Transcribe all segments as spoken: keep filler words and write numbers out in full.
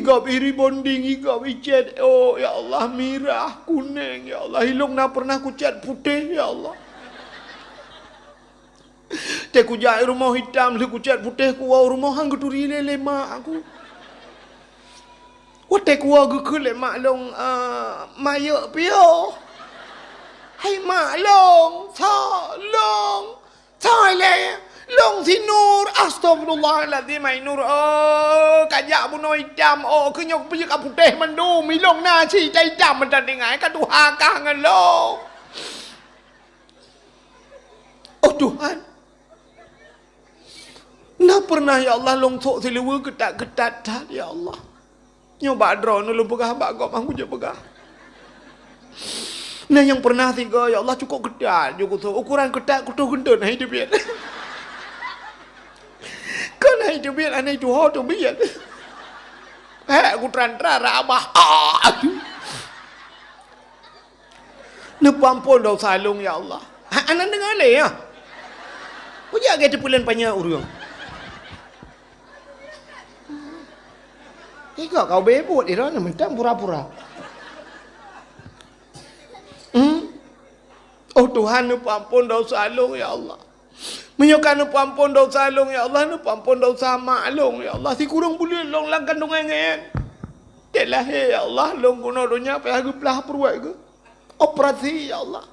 gob, i rebonding, i gob, i cét. Oh, ya Allah, mirah, kuneng, ya Allah. Ilong na pernah kucét putéh, ya Allah. Teuh kujak i rumoh itam, lheueh kucét putéh, kuwoe u rumoh, han geuturi lé, lé mak aku. Watée kuwoe geukheun lé mak lôn, "Ah, mayok piôh." "Hai mak lôn, soe lôn?" "Soe lé?" "Lôn si Nur." "Astagfirullahalazim, hai Nur, oh, kajak bunoe itam, oh, keu nyoe peue ka putéh mandum, ilong na cit itam meunan tinggai, ka tuha kah ngon lôn." Oh Tuhan, na pernah ya Allah lôn sok siluweue keutat-keutat that ya Allah. Nyoe bak droeneuh lôn peugah bak gob, han kujak peugah. Na nyang pernah sigoe ya Allah cukôp keutat ju kusok, ukuran keutat kutoh geunteut hana teubiet. Kon hana teubiet, hana tuho teubiet. Hek kutran-tran rak abah. Ah! Neupeuampon dosa lôn, ya Allah. Ha, aneuk deungoe lé, ya. Kujak gét teupeulen panyang ureueng. Tiga kau bebot, ira ni mentang pura-pura. Hmm? Oh Tuhan, neupeuampon dosa lôn, ya Allah. Meunyoe ka neupeuampon dosa lôn, ya Allah, neupeuampon dosa mak lôn, ya Allah. Sikureueng buleuen lôn lam kandungan nyan. Teuk lahé, ya Allah, lôn keunoe donya payah geuplah pruet geuh. Operasi, ya Allah.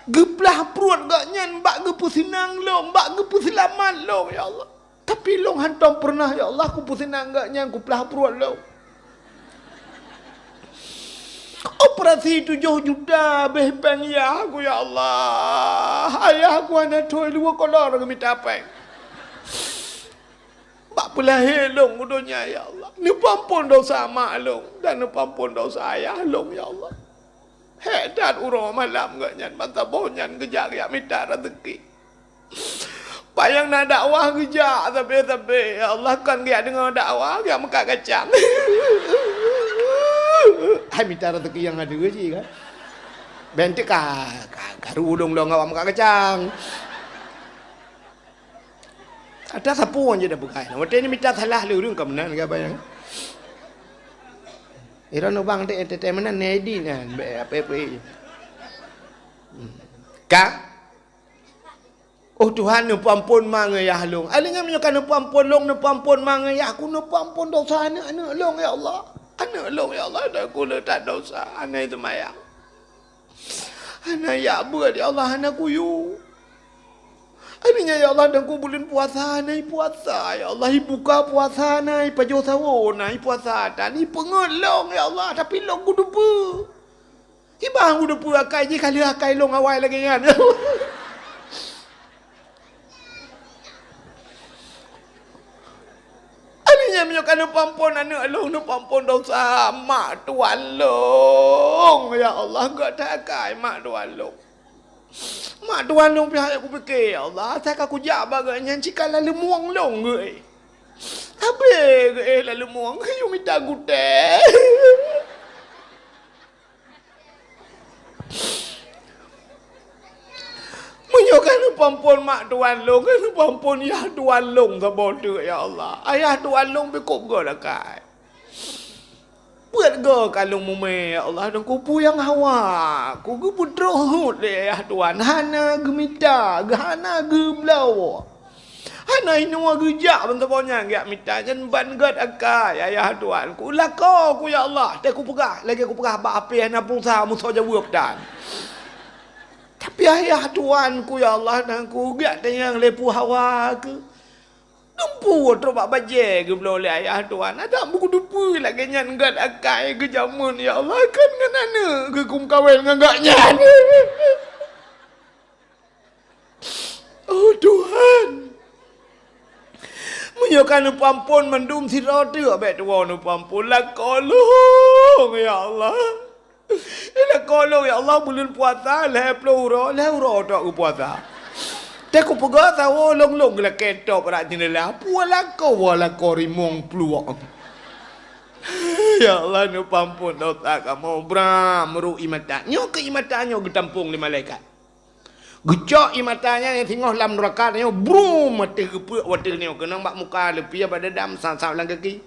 Geuplah pruet gobnyan bak geupeuseunang lôn, bak geupeuseulamat lôn, ya Allah. Tapi lôn hantom pernah, ya Allah, kupeuseunang gobnyan, kuplah pruet lôn. Operasi tujoh juta beh péng yah ku, ya Allah. Ayah ku hana thoi luwa kolor geumita péng. Bak peulahé lôn u donya, ya Allah. Neupeuampon dosa mak lôn dan neupeuampon dosa ayah lôn, ya Allah. Hék that uroe malam gobnyan ban saboh nyan geujak geujak mita raseuki. Payang na dakwah geujak sabe-sabe, ya Allah, kon geujak deungoe dakwah, geujak meukat kacang. Hai mita raseuki nyang adeue cit kan. Ben teuka ka, ka, karu ulôn lôn awak meukat kacang. Ata sapeue je dah peugah. Watée ni mita salah lé ureueng ka meunan ka bayang. Ira nubang dek entertainment nan nedi nan be apa-apa. Ka? Oh Tuhan, neupeuampon ma ngon yah lôn. Aléh nyan meunyoe ka neupeuampon lôn, neupeuampon ma ngon yah ku, neupeuampon dosa aneuk-aneuk lôn, ya Allah. Aneuk lôn, ya Allah, dah ku le that dosa. Hana seumayang. Hana jak beuet, ya Allah, hana kuyue. Aneuk nyan, ya Allah, dan ku buleuen puasa, hana puasa, ya Allah, ibuka puasa, hana ipajoh sawo, hana ipuasa, dan ipeungeut lôn, ya Allah, tapi lôn kudupeue. Kiban kudupeue akai jih ka lheueh akai lôn awai lagée nyan. Aneuk nyan meunyoe ka neupeuampon aneuk lôn, neupeuampon dosa mak tuan lôn. Ya Allah, gata akai mak tuan lôn. Mak tuan lôn pih hana kupike, ya Allah. Asai ka kujak bak gobnyan cit ka laleumoeng lôn geuh. Habéh geuh laleumoeng, yue mita gutée. Meunyoe ka neupeuampon mak tuan lôn, ka neupeuampon yah tuan lôn saboh teuk, ya Allah. Ayah tuan lôn pih kôb goe lakai. Peuet goe ka lôn mumé, ya Allah, dan kupeue nyang hawa ku geupeutrok hot lé ayah tuan. Hana geumita, hana geubloe. Hana inoe geujak ban saboh nyan geujak mita nyan ban gét akai ayah tuan ku. Lakoe ku, ya Allah, teuh kupeugah, lagée kupeugah bak apée hana pulsa musoh jaweueb tan. Tapi ayah tuan ku, ya Allah, dan ku geujak tanyong lé peue hawa keuh. Dumpeue trok bak bajée geubloe lé ayah tuan. Adak beukudupeue lagée nyan gét akai geujameun, ya Allah, kan ngon aneuk geuh kumeukawen ngon gobnyan. Oh Tuhan, meunyoe ka neupeuampon mandum sidroe teuk bék tuwoe neupeuampon, lakoe lôn, ya Allah. Lakoe lôn, ya Allah, buleuen puasa lhée ploh uroe, lhée uroe tok geupuasa. Teuh kupeugah sawo lôn-lôn geulakée top bak jeundela, peue lakoe woe lakoe rimong pluek. Ya Allah, neupeuampon dosa kamoe, bram meurok ié mata. Nyoe keuh ié mata nyoe geutampong lé malaikat. Geucok ie mata nyan nyang singoh lam nuraka nyoe, brum, ateueh geupeuek watèe nyoe, keunong bak muka, leupie bak dada, meusaut-saut lam gaki.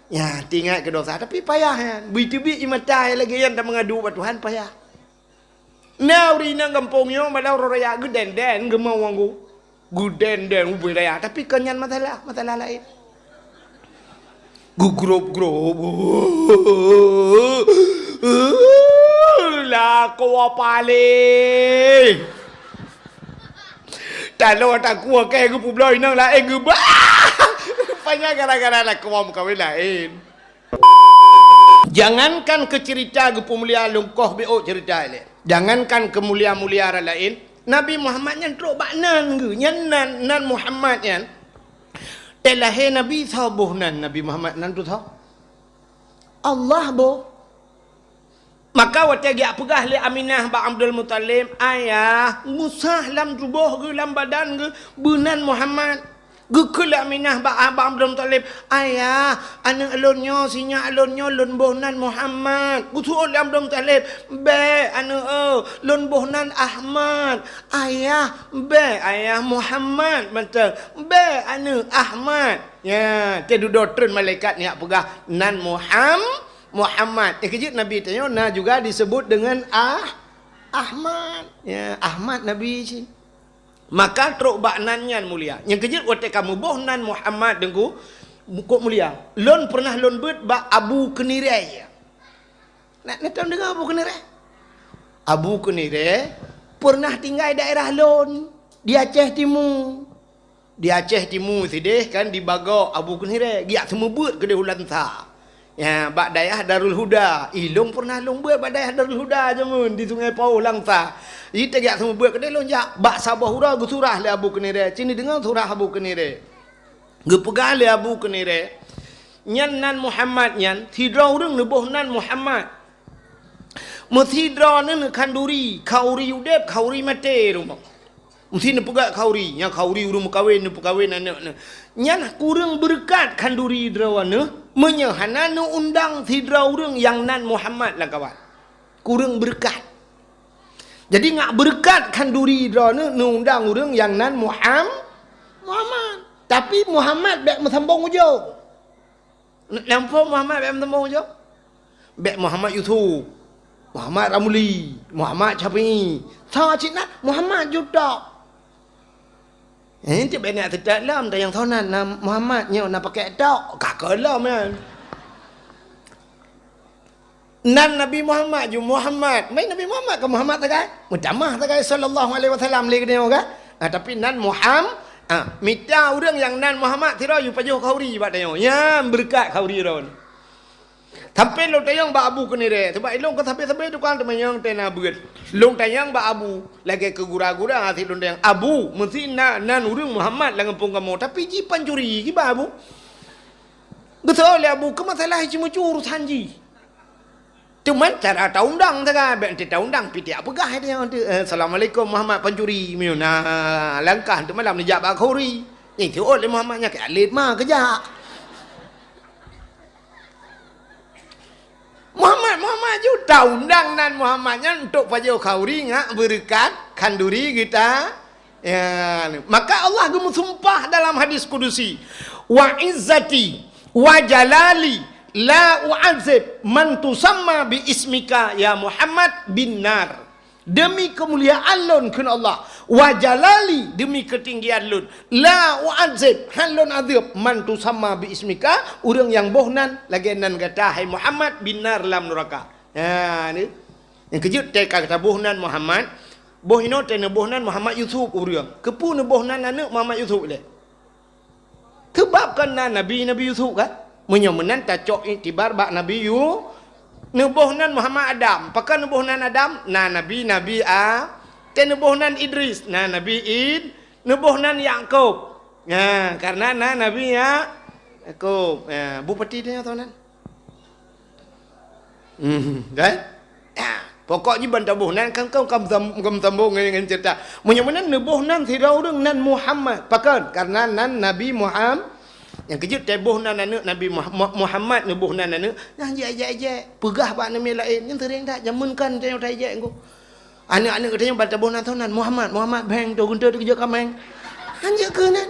Nyan, teuingat keu dosa, tapi payah nyan. Beuteubiet ie mata nyang lagèe nyan tameungadu bak Tuhan, payah. Na ureueng inong gampông nyoe, malam uroe raya geudèn-dèn, geumeuwoe gu. Geudèn-dèn ubé raya, tapi kon nyan masalah, masalah laén. Geugrôb-grôb. Lakoe paléng. Taloe takue kèe geupeubloe inong laén geubah. Rupanya gara-gara lakoe meukawen laén. Jangankan keu ceurita geupeumulia lôn koh beuôt ceurita ilèe. Jangankan keu mulia-mulia rot laén, Nabi Muhammad nyan trok bak nan geuh, nyan nan, nan Muhammad nyan. Teulahé Nabi soe boh nan Nabi Muhammad nan tu soe? Allah boh. Maka watèe geujak peugah lé Aminah bak Abdul Muthalib, "Ayah, meusah lam tuboh geuh, lam badan geuh, beunan Muhammad." Geukheun lé Aminah bak, bak Abdul Muthalib, "Ayah, aneuk lôn nyoe, si nyak lôn nyoe, lôn boh nan Muhammad." Geuseuôt lé Abdul Muthalib, "Bèk, aneuk, eu, lôn boh nan Ahmad." "Ayah, bèk, ayah, Muhammad mantong." "Bèk, aneuk, Ahmad." Nyan, teududoe treun malaikat nyan peugah nan Muham-, Muhammad. Eh, keujeuet Nabi tanyoe na juga disebut dengan Ah-, Ahmad. Ya, Ahmad Nabi cit. Maka trok bak nan nyan mulia. Nyang keujeuet watèe ka meuboh nan Muhammad, Teungku, kok mulia. Lôn pernah lôn beuet bak Abu Keunirèe. Na, na tom deungö Abu Keunirèe? Abu Keunirèe pernah tinggai daerah lôn di Aceh Timu. Di Aceh Timu sideh kan, di Bagok Abu Keunirèe, geujak seumeubeuet keudeh u Langsa. Ya, bak dayah Darul Huda. Ih, lôn pernah lôn beuet bak dayah Darul Huda jameun di Sungai Pauh, Langsa. Ih, teujak seumeubeuet keudeh lôn jak bak saboh uroe geusurah lé Abu Keunirèe. Ci neudeungö surah Abu Keunirèe. Geupeugah lé Abu Keunirèe, nyan nan Muhammad nyan, sidroe ureueng neuboh nan Muhammad. Meusidroe neuh neukhanduri, khanduri udeb, khanduri maté rumoh. Meusi neupeugah khanduri, nyang khanduri ureueng meukawen, neupeukawen aneuk neuh. Nyan kureueng beureukat khanduri droeneuh, meunyoe hana neuundang sidroe ureueng nyang nan Muhammad lam kawan. Kureueng beureukat. Jadi, ngat beureukat khanduri droeneuh neuundang ureueng nyang nan Muham-, Muhammad. Tapi, Muhammad bèk meusambong ujoe. Lampu Muhammad bèk meuteumong jo. Bèk Muhammad Yusuf, Muhammad Ramli, Muhammad Syafi'i. Soe cit na Muhammad jutok. Eh, enti bèk na teutak lom, tayang soe nan, na Muhammad nyoe na pakai tok, ka keu lom nyan. Nan Nabi Muhammad ju Muhammad. Mai Nabi Muhammad keu Muhammad sagai. Meutamah sagai sallallahu alaihi wasallam lé geutanyoe kan. Ah, tapi nan Muham-, ah, mita ureueng nyang nan Muhammad sidroe yue pajoh khauri bak tanyoe. Nyan beureukat khauri droen. Sampai lôn tanyong bak Abu Keunirée. Sabab ilôn kon sabe-sabe tukang teumanyong tena beuet. Lôn tanyong bak Abu, lagée keu gura-gura hase lôn tanyong. Abu, meusi na nan ureueng Muhammad lam gampông kamoe, tapi ji pancuri, kiban Abu? Geuseuôt lé Abu, keu masalah jimeucue urosan jih. Teuma cara taundang sagai, bék teuh taundang pih tajak peugah, eh, "Assalamualaikum Muhammad pancuri." Meunyoe na langkah teuma lam neujak bak khauri. Nyan seuôt lé Muhammad nyan keu alet ma keujak. Muhammad, Muhammad ju taundang nan Muhammad nyan untuk pajoh khauri ngat beureukat khanduri geuta. Ya, maka Allah geumeusumpah dalam hadis kudusi, "Wa izzati wa jalali la u'adzib man tusamma bi ismika ya Muhammad bin nar." Demi keumuliaan lôn, kheun Allah, "Wa jalali," demi keutinggian lôn, "la u'adzib," han lôn azeueb, "man tusamma bi ismika," ureueng nyang boh nan lagée nan gata, hai Muhammad, "bin nar," lam nuraka. Ha, ni. Nyang keujeuet teuka gata boh nan Muhammad, boh inoe teuh neuboh nan Muhammad Yusuf ureueng. Keupeue neuboh nan aneuk Muhammad Yusuf lé? Seubab kan na Nabi, Nabi Yusuf kan? Meunyoe meunan tacok iktibar bak Nabi Yu-, neuboh nan Muhammad Adam. Pakon neuboh nan Adam? Na Nabi, Nabi A-, teuh neuboh nan Idris, na Nabi Id-, neuboh nan Yakub. Nah, karena na Nabi Ya-, Yakub. Ya, bupati dia tahu nan? Hmm, kan? Ya, pokok jih ban taboh nan kan kau kam sam-, kam sambung ngon, ngon cerita. Meunyoe meunan neuboh nan sidroe ureueng nan Muhammad. Pakon? Karena nan Nabi Muham-, nyang keujeuet teuboh nan aneuk Nabi Muh-, Mu-, Muhammad neuboh nan aneuk, nyang jijak-jak peugah bak neumi laén, nyang seuring that jameun kan tanyoe tajak ngku. Aneuk-aneuk geutanyoe ban taboh nan soe nan, Muhammad, Muhammad Beng, toh geunteuk teukeujot ka Meng. Hanjeuet keu nan.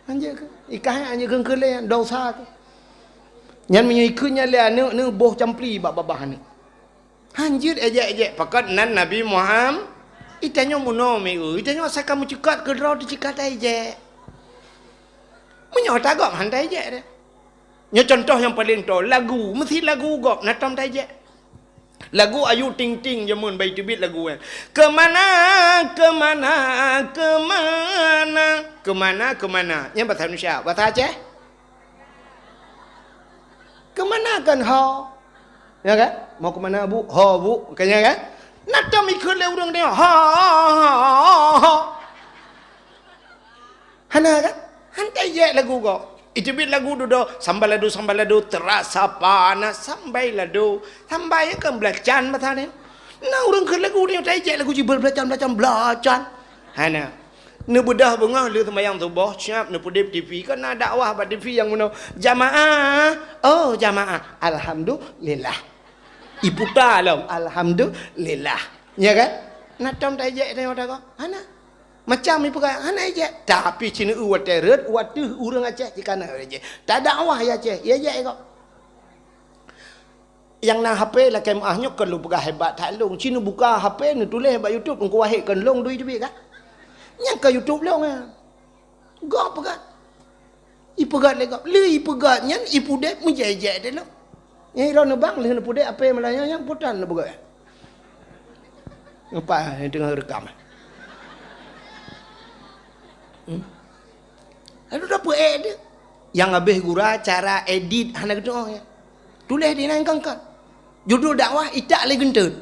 Hanjeuet keu. Ikah nyan hanjeuet keu keulée, dosa keu. Nyan meunyoe ikheun nyan lé aneuk, neuboh campli bak babah aneuk. Hanjeuet ejek-ejek pakat nan Nabi Muhammad. Itanyoe meunoe meu, itanyoe asai ka meuceukat keu droe teuceukat ejek. Meunyoe tagok han taijek deh. Nyoe contoh nyang paleng toe, lagu, meusi lagu gob na tom taijek. Lagu Ayu Ting Ting jameun bai teubiet lagu nyan. Keumana, keumana, keumana, keumana, keumana. Nyan bahasa Indonesia, bahasa Aceh? Keumana kan ho? Ya kan? Mau keumana, Bu? Ho, Bu. Kan ya kan? Na tom ikheun lé ureuëng nyoe. Ho, ho, ho, ho, ho. Hana kan? Han taijek lagu gob. Iteubiet lagu dudoe, sambai lado, sambai lado, terasa panas, sambai lado. Sambai kan belacan bahasa nyan. Na ureuëng kheun lagu nyoe taijek lagu jih belacan, belacan, belacan. Hana. Neubeudoh beungoh lheueh seumayang suboh, siap neupeudeb TV. Kan na dakwah bak TV nyang meunoe, "Jamaah, oh jamaah, alhamdulillah." Iputa lom, "Alhamdulillah." Ya kan? Na tom taijek teuh mata kau? Hana. Macam ipeugah, hana ijek. Tapi sineue watée rhot, watée ureuëng Aceh jikana ijek. Tadakwah ya Aceh, ya jek kau. Nyang na H P lakée meuáh nyoe kon lôn peugah hebat that lôn. Ci neubuka H P neutuléh bak YouTube, Teungku Wahid kon lôn dui teubiet ka. Nyang ka YouTube lôn nyan. Gob peugah. Ipeugah lé gob. Lé ipeugah nyan ipudeb meujék-jék deh lôn. Nyang iro neubang lheueh neupudeb H P malam nyan nyang putan neupeugah. Nyoe pat nyang teungoh rekam. Hmm. Lalu dah peuék dia. Yang habéh gura cara edit hana geutuoh ya. Tuléh di nan kangkat. Judul dakwah itak lé geunteut.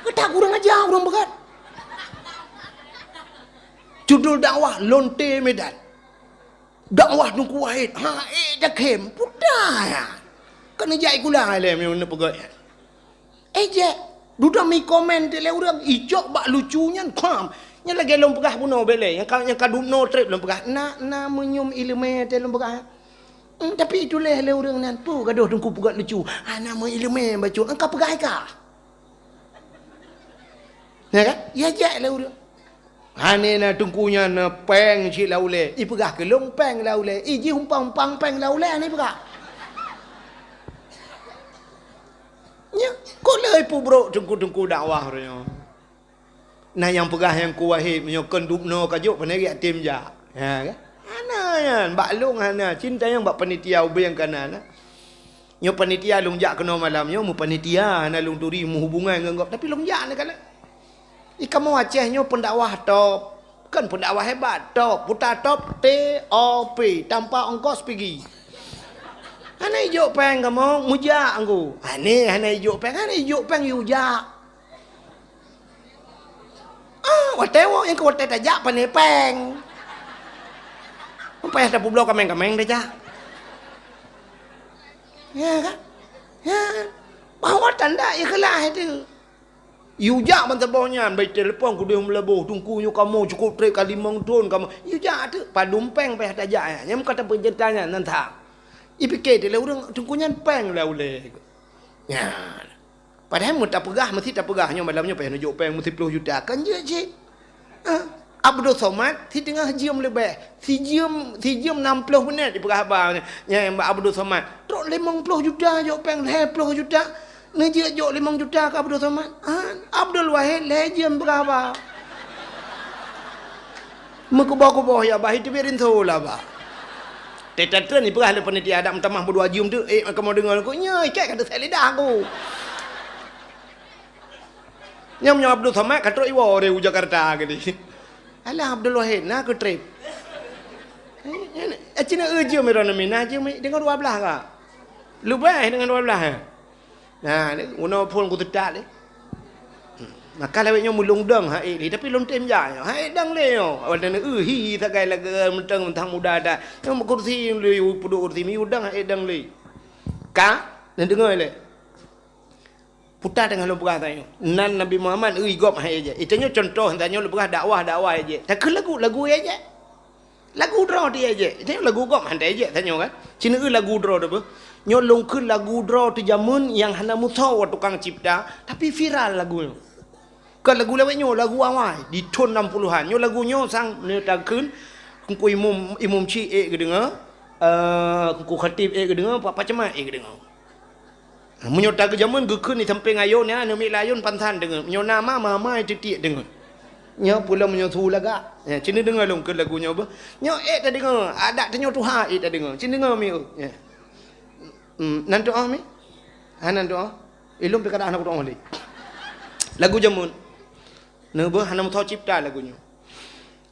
Kata kurang aja ureuëng beugat. Judul dakwah Lonte Medan. Dakwah Teungku Wahid. Ha, eh, dah khem. Puta ya. Kena jai kula alam yang nak peugah ya. Eh, jek. Duda mi komen teuh lé ureuëng, ijok bak lucu nyan, kham. Nyan lagée lôn peugah bunoe belée, nyang ka, nyang ka dubnoe treb lôn peugah. Na, na meunyum ileumé teuh lôn peugah. Hmm, tapi ituléh lé ureuëng nyan, "Peue gadôh Teungku peugah lucu? Hana meu ileumé bacut." Engka peugah ka. Ya kan? Ya jek lé ureuëng. Hana na Teungku nyan na péng cit lam ulée. Ipeugah keu lôn péng lam ulée. Iji umpang-umpang péng lam ulée hana ipeugah. Nya, kok lé ipeubrok teungku-teungku dakwah ureuëng nyoe. Na nyang peugah nyang ku wahé, meunyoe kon dubnoe ka jok, pane gét tem jak. Ha, kan? Hana nyan, bak lôn hana. Cinta nyang bak panitia ubeng kana na. Nyoe panitia lôn jak keunoe malam nyoe, meupanitia, hana lôn turi meuhubungan ngon gob, tapi lôn jak na kalon. Di kamoe Aceh nyoe pendakwah top. Kan pendakwah hebat, top. Puta top, T O P, tanpa ongkos pigi. Hana ijok péng kamoe, meujak angku. Hana, hana ijok péng, hana ijok péng, yue jak. Ah, watée woe nyang keu watée tajak pane péng. Payah tapeubloe kaméng-kaméng tajak. Ya kan? Ya kan? Bahwa tanda ikhlas itu. Yue jak ban saboh nyan, bai telepon keudeh meulaboh, teungku nyoe kamoe cukôp treb ka limong thon kamoe. Yue jak teuk, padum péng payah tajak nyan. Nyang kata peunceurita nyan nan that. Ipike teuh lé ureuëng teungku nyan péng lé ulée. Nyan. Padahai meutapeugah, meusti tapeugah nyoe malam nyoe payah neujok péng meusiploh juta. Kan jeuet cit. Ah, Abdul Somad si teungoh jeuem leubeh. Si jeuem, si jeuem nam ploh menit dipeugah haba nyan. Nyan bak Abdul Somad. Trok limong ploh juta jok péng, lhée ploh juta. Neujeuet jok limong juta keu Abdul Somad. Ah, Abdul Wahid lhée jeuem peugah haba. Meukuboh-kuboh ya bah, itu biarin soe lah bah. Teutateueng ipeugah lé panitia adat meutamah beudua jeuem tu, eh, kamoe deungoe lagu nyoe, ikat ka teusek lidah aku. Nyang meunyoe Abdul Somad ka trok iwoe dari u Jakarta keudeh. Alah Abdul Wahid, na keu treb. Eh, eh, cina eu jeuem iro nami, na jeuem deungon dua blah ka. Leubeh deungon dua blah, eh. Nah, ni guna phon ku teutak ni. Hmm. Maka lawét nyoe meulong dong hai lé, tapi lôn tem jak nyoe. Hai dong lé nyoe. Awak dan eh hi sagai lagée meuteung mentang muda dah. Nyoe kursi lé, puduk kursi mi udang hai dong lé. Ka, dan dengar lé. Puta tengah lôn peugah tanyoe. Nan Nabi Muhammad ui gob hai je. Itu nyoe contoh tanyoe lôn peugah dakwah, dakwah hai je. Tak lagu, lagu hai je. Lagu droe teuh ijek. Nyoe lagu gob han teuijek tanyoe kan. Cina eu lagu droe teuh beuh. Nyoe lôn kheun lagu droe teuh jameun nyang hana meusoe tukang cipta, tapi viral lagu nyoe. Kon lagu lawét nyoe, lagu awai di thon enam puluhan. Nyoe lagu nyoe sang nyoe takheun, Teungku Imum, Imum Syik ék geudeungoe, eh, Teungku Khatib ék geudeungoe, Pak Pacemat ék geudeungoe. Meunyoe tageujamén geukheun di sampéng ayôn nyan, aneuk miet layôn pansan deungoe. Meunyoe na ma, mama titiek deungoe. Nyoe pula meunyoe su lagak. Ya, ci neudeungoe lôn keu lagu nyoe beuh. Nyoe ék tadeungoe, adat tanyoe tuha ék tadeungoe. Ci neudeungoe mi. Ya. Hmm, nan tu'oh mi? Hana tu'oh. Ilôn pi kada hana kutu'oh lé. Lagu jamén. Neuboh hana meusoe cipta lagu nyoe.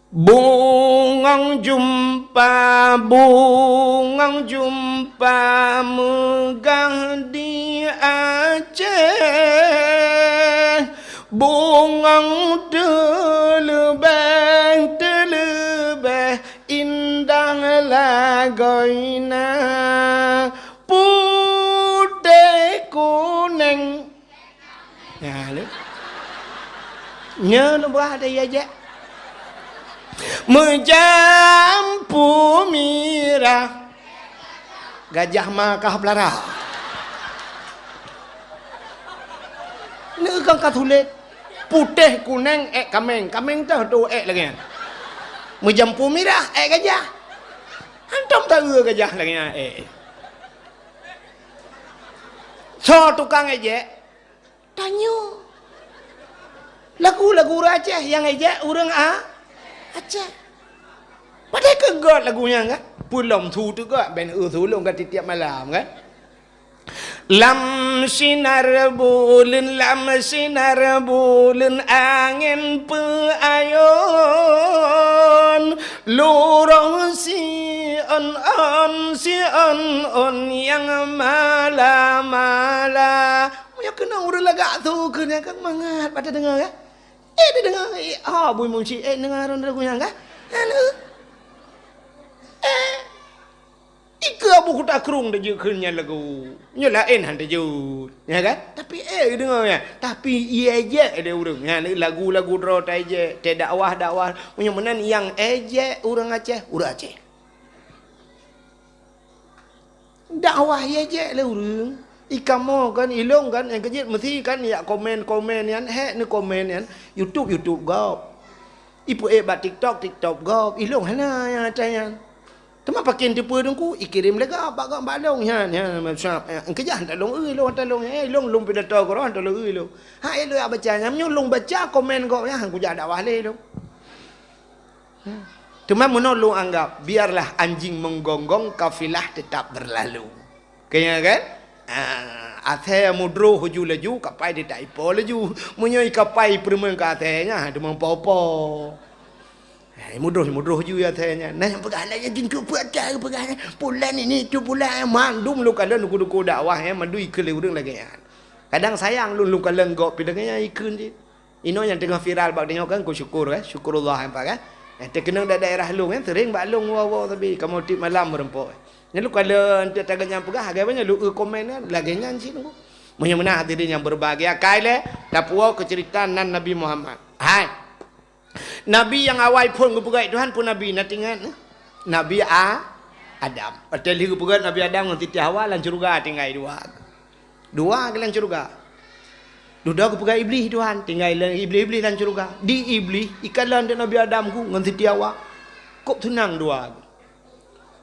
Bungong jumpa, bungong jumpa meugah di Aceh. Bungong teuleubeh, teuleubeh indah lagoina. Putéh kunéng. Ya, lé. Nyoe lôn beuah ada ya jek. Meujampu mirah. Gajah ma kah pelara. Neugang ka tuléh. Putéh kunéng ék kaméng. Kaméng teuh tu ék lagée nyan. Meujampu mirah ék gajah. Hantom taeu gajah lagée nyan ék. Soe tukang ejek? Tanyoe. Lagu-lagu ureuëng Aceh nyang ejek ureuëng A-, Aceh. Padahai keu göt lagu nyan kan? Peulom su teuh göt, ben eu su lôn ka tiep-tiep malam kan? Lam sinar buleuen, lam sinar buleuen angén peuayon, lurong si on-on, si on-on nyang mala-mala. Meunyoe keunoe ureuëng lagak su keu nyan kan mangat bak tadeungoe kan? Eh, tadeungoe, eh, ha, bui munci, eh, deungoe lagu nyan kan? Hana. Eh. Ikeue Abu Kuta Krueng teujeuet kheun nyan lagu. Nyoe laén han teujeuet, ya kan? Tapi, eh, deungoe nyan. Tapi ié ejek lé ureuëng. Nyan lagu-lagu droe ta ejek, teudakwah-dakwah. Meunyoe meunan nyang ejek ureuëng Aceh, ureuëng Aceh. Dakwah ié ejek lé ureuëng. Ikamoe kan, ilong kan, nyang keujeuet meusi kan, ya komen-komen nyan, hék neukomen nyan, YouTube, YouTube gob. Ipeuék bak TikTok, TikTok gob. Ilong hana nyang atai nyan. Teuma pakén teupeu teungku, ikirém lé gob bak gob bak long nyan, nyan, macam, eh, keujah hantom long eu long, hantom long, eh, long, long pidato keudroe, hantom long eu long. Ha, eh, lôn baca nyan, meunyoe long baca komen gob nyan, han kujak dakwah lé long. Teuma meunoe lôn anggap, biarlah anjing menggonggong, kafilah tetap berlalu. Keu nyan kan? Ah, asèe mudroh laju-laju, kapai teutab ipo laju. Meunyoe kapai peureumeun keu asèe nyan, teuma po-po. Eh, mudroh, mudroh ju asèe nyan. Nah, nyang peugah lagèe nyan, jeuet keu peue ata peugah nyan. Pulan ini, itu pulan, mandum lôn kalon duku-duku dakwah nyan, mandum ikheun lé ureueng lagèe nyan. Kadang sayang lôn, lôn kalon gob pih lagèe nyan ikheun cit. Inoe nyang teungoh viral bak tanyoe kan, ku syukur, eh, syukurullah, nampak kan? Eh, teukeunong daerah-daerah lôn, eh, sering bak lôn woe-woe sabe, kamoe tiep malam meureumpok. Nyan lôn kalon teuh taga nyang peugah, agak banyak lôn, eh, komen kan, lagèe nyan cit nunggu. Meunyoe meunan hadirin nyang berbahagia, kai lé, tapuwoe keu ceurita nan Nabi Muhammad. Hai. Nabi nyang awai phon geupeugèt Tuhan peue nabi, na teuingat, eh? Nabi A-, Adam. Watèe lheueh geupeugèt Nabi Adam ngon Siti Hawa lam syeuruga tinggai dua. Dua geuh lam syeuruga. Dudoe geupeugah Iblih Tuhan, tinggai lé Iblih-Iblih lam syeuruga. Di Iblih, ikalon dek Nabi Adam ku ngon Siti Hawa. Kok seunang dua geuh.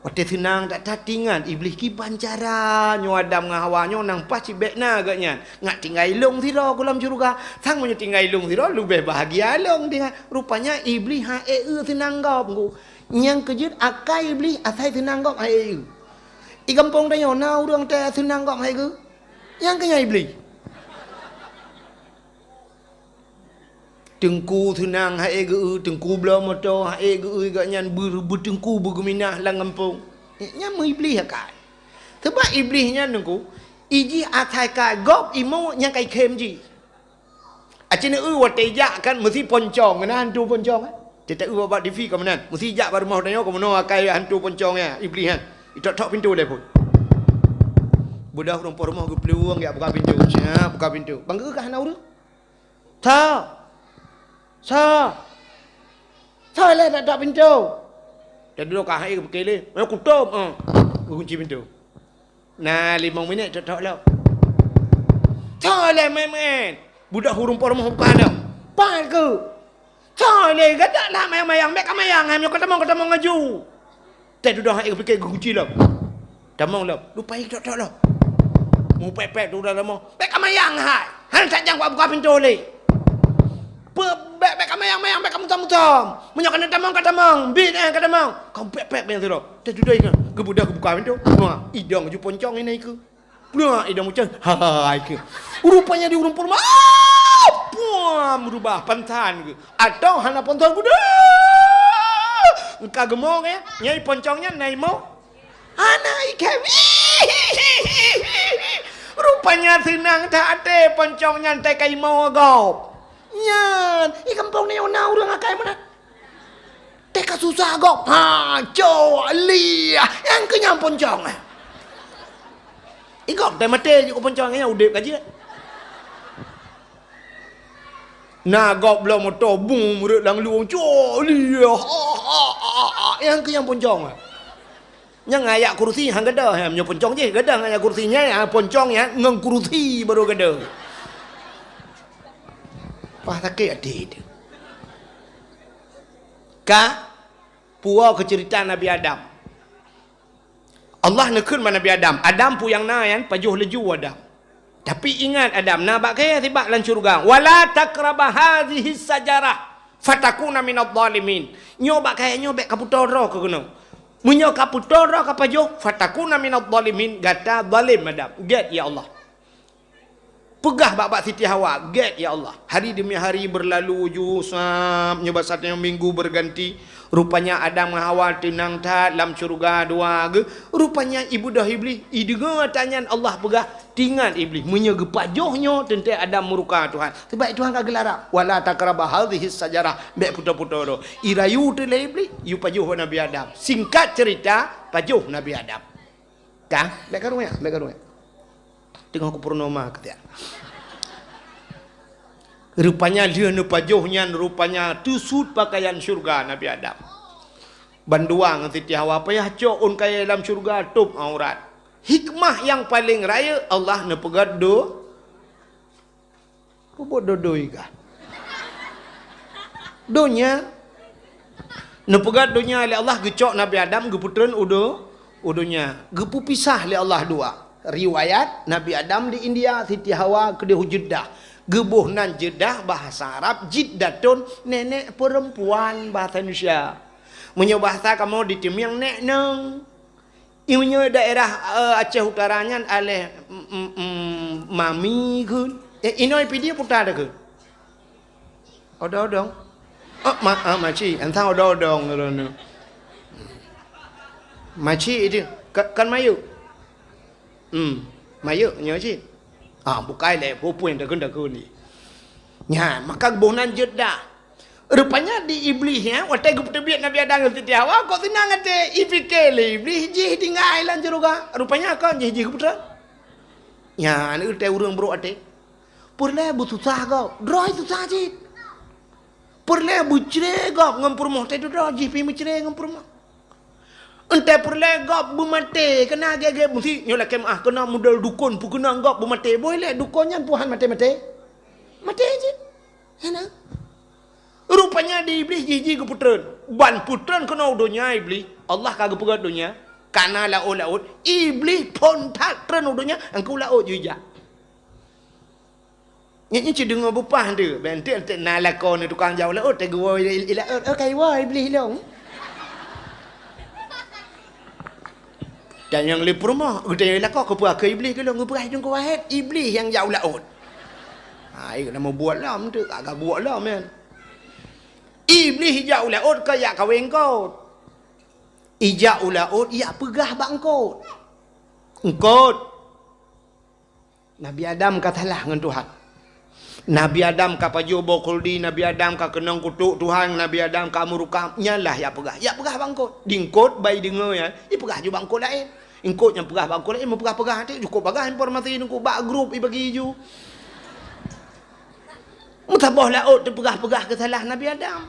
Watèe seunang that-that teuingat Iblih kiban cara nyoe Adam ngon Hawa nyoe nang paih cit bèk na geuh nyan. Ngat tinggai lôn sidroe ku lam syeuruga. Sang meunyoe tinggai lôn sidroe leubeh bahagia lôn teuingat. Rupanya Iblih han ék eu seunang gob ku. Nyang keujeuet akai Iblih asai seunang gob han ék eu. I gampông tanyoe na ureueng teuh seunang gob han ék eu. Nyang keu nyan Iblih. Teungku seunang han ék geu-eu, teungku bloe moto han ék geu-eu, gobnyan beu-, beuteungku beugeuminah lam gampông. Nyan meu Iblih akai. Sabab Iblih nyan teungku, ijih asai ka gob imo nyang kai khem jih. Aci neu-eu watèe ijak kan meusi poncong, na hantu poncong, eh? Teuta eu bak T V ka meunan, meusi ijak bak rumoh tanyoe ka meunoe akai hantu poncong nyan, Iblih nyan. Itok-tok pintoe lé phon. Beudôh rumoh-rumoh geuplueng jak buka pintoe. Siap buka pintoe. Bang geu ka hana ureueng. Sa. Sa. Sa lé nak tok pintoe. Jadi lo ka hai geupeuke lé. Eh, kutop, ah. Geukunci pintoe. Nah, limong minit tok-tok lom. Sa lé main-main. Budak hurung por moh buka lom. Pat keuh. Soe lé gadak lah mayang-mayang, bèk ka mayang, hai meunyoe ka tamong, ka tamong laju. Teuh dudoe hai geupiké geuguci lom. Tamong lom. Lupa ié tok-tok lom. Mupèk-pèk tu udah lama. Bèk ka mayang hai. Hana tajang buka pintoe lé. Pe-, bèk, bèk ka mayang-mayang, bèk ka mutom-mutom. Meunyoe ka na tamong, ka tamong. Bit, eh, ka tamong. Ka pèk-pèk manyang sidroe. Teuh dudoe ié. Geubudah geubuka pintoe. Wah, idong ju poncong inan ié keuh. Pulang idong mucang. Hai keuh. Rupanya di ureueng peurumoh. Ah! Puang berubah pantan keuh. Atau hana poncong kuda. Engka geumong ya. Nyai poncong nyan na imo. Anak ikan. Rupanya seunang that até poncong nyan teuka imo gob. Nyan, i kampung ni na ureueng akai meunan. Teuka susah gob. Ha, cok, liah. Nyang keu nyang poncong, eh. I gob teuh maté jeuet keu poncong, nyang udép ka jeuet. Na gob bloe moto, bung, rot lam lueng, cok, liah. Ha, ha, ha, ha. Nyang keu nyang poncong, eh. Nyang ayak kursi han gadoh, ha, meunyoe poncong jih gadoh ayak kursi nyan, ha, poncong nyan ngon kursi baru gadoh. Pah sakét até teuh. Ka puwoe keu ceurita Nabi Adam. Allah neukheun bak Nabi Adam, "Adam, peue nyang na nyan pajoh laju Adam." Tapi ingat Adam, na bak kayèe sibak lam syeuruga. "Wala taqraba hadzihi syajarah fatakuna minadh dhalimin." Nyoe bak kayèe nyoe bèk kapeutoe droe keunoe. Meunyoe kapeutoe droe kapajoh, fatakuna minadh dhalimin, gata zalim Adam. Gèt ya Allah. Peugah bak, bak Siti Hawa, gèt ya Allah. Hari demi hari berlalu ju sab, nyoe basa tanyoe minggu berganti. Rupanya Adam ngon Hawa teunang that lam syeuruga dua geuh. Rupanya ibeudôh Iblih, ideungoe ata nyan Allah peugah, teuingat Iblih, meunyoe geupajoh nyoe teuntèe Adam murka Tuhan. Sabab Tuhan ka geularang, "Wala taqraba hadzihi syajarah," bèk peutoe-peutoe droe. Irayu teuh lé Iblih, yue pajoh Nabi Adam. Singkat ceurita, pajoh Nabi Adam. Ka? Bèk karu nyan, bèk karu nyan. Teungoh kupeurunoe ma keu tiak. Rupanya lheueh neupajoh nyan, rupanya teusut pakaian syeuruga Nabi Adam. Bandua ngon Siti Hawa payah cok ôn kayèe lam syeuruga tôb aurat. Hikmah nyang paleng rayeuk Allah neupeugah do Peubuet dodo iga. Donya. Neupeugah donya lé Allah geucok Nabi Adam geupeutreun u do-, u donya. Geupeupisah lé Allah dua. Riwayat, Nabi Adam di India, Siti Hawa keudéh u Jeddah. Geuboh nan Jeddah bahasa Arab, Jiddatun, nenek perempuan bahasa Indonesia. Meunyoe bahasa kamoe di Timiang, nek nong. Meunyoe daerah, eh, Aceh Utara nyan aléh, mm, mm, mm, mami kheun. Eh, inoe Pidie puta dah kheun. Odong-odong. Oh, ma-, ah, maci. Entah odong-odong kheun. Maci itu. Ka-, kan mayuk. Hmm. Mayuk nyoe cit. Ah, bukai lé, pupui dah kheun, dah kheun ni. Nyan, maka geuboh nan jeuet dah. Rupanya di Iblih nyan, watèe geupeuteubiet Nabi Adam ngon Siti Hawa, kok seunang até, ipike lé Iblih jih tinggai lam syeuruga. Rupanya kon jih, jih geupeutreun. Nyan, watèe ureueng brok até. Peureulèe beususah gob, droe susah cit. Peureulèe beucré gob ngon peurumoh, watèe dudoe jih pih meucré ngon peurumoh. Entèe peureulèe gob beumaté, keunan gét-gét meusi, nyoe lakèe meu'ah, keunan model dukon, peukeunong gob beumaté. Boh ilèe dukon nyan pih han maté-maté. Maté cit. Hana. Rupanya di Iblih jih-jih geupeutreun. Ban peutreun keunoe u donya Iblih, Allah ka geupeugah donya, ka na laôt-laôt, Iblih phôn that treun u donya, angkau laôt jih jak. Nyan, nyan cit deungoe beupah tu. Bèk enteuk-enteuk na lakoe ngon tukang jak u laôt, teuk geuwoe i, i laôt, "Oh, ka iwoe Iblih lôn." Dan nyang lé peurumoh, geutanyong lakoe, "Keupeue keu Iblih keu lôn?" Geupeugah, "Teungku Wahed, Iblih nyang jak u laôt." Ha, i keuneuk meubuet lom tu, ka gabuek lom nyan. Iblih jak u laôt keu jak kawén eungkôt. Ijak u laôt, ijak peugah bak eungkôt. Eungkôt. Nabi Adam ka salah ngon Tuhan. Nabi Adam ka pajoh boh khuldi, Nabi Adam ka keunong kutok Tuhan, Nabi Adam ka murka, nyan lah ijak peugah. Ijak peugah bak eungkôt. Di eungkôt ban ideungoe nyan, ipeugah ju bak eungkôt laén. Eungkôt nyang peugah bak eungkôt laén, meupeugah-peugah até, cukôp bagaih informasi teungku bak grup ibagi ju. Meusaboh laôt teupeugah-peugah keusalah Nabi Adam.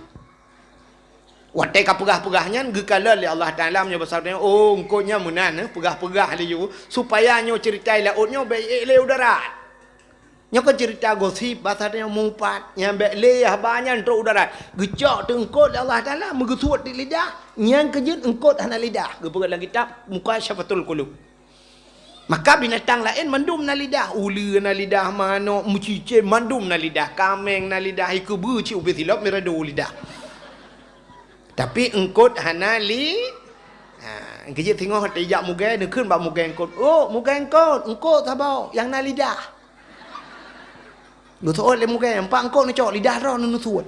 Watèe ka peugah-peugah nyan, geukalon lé Allah Taala meunyoe basa tanyoe, "Oh, eungkôt nyan meunan, eh, peugah-peugah laju, supaya nyoe ceurita i laôt nyoe bèk ék lé u darat." Nyoe kan cerita gosip, bahasa tanyoe mupat. Nyang bèk lé haba nyan trok u darat. Geucok teungkot lé Allah Taala, meugeusuet di lidah. Nyang keujeuet eungkot hana lidah. Geupeugah lam kitab Mukasyafatul Qulub. Maka binatang laén mandum na lidah. Uleue na lidah, manok, meucicém mandum na lidah. Kaméng na lidah, ikeu beucit ubé silop mirado lidah. Tapi eungkot hana li-, ha, keujeuet singoh tijak mugée, neukheun bak mugée eungkot. "Oh, mugée eungkot, eungkot saboh nyang na lidah." Geuseuôt lé mugée, "Empat eungkot neucok, lidah droe neusuet."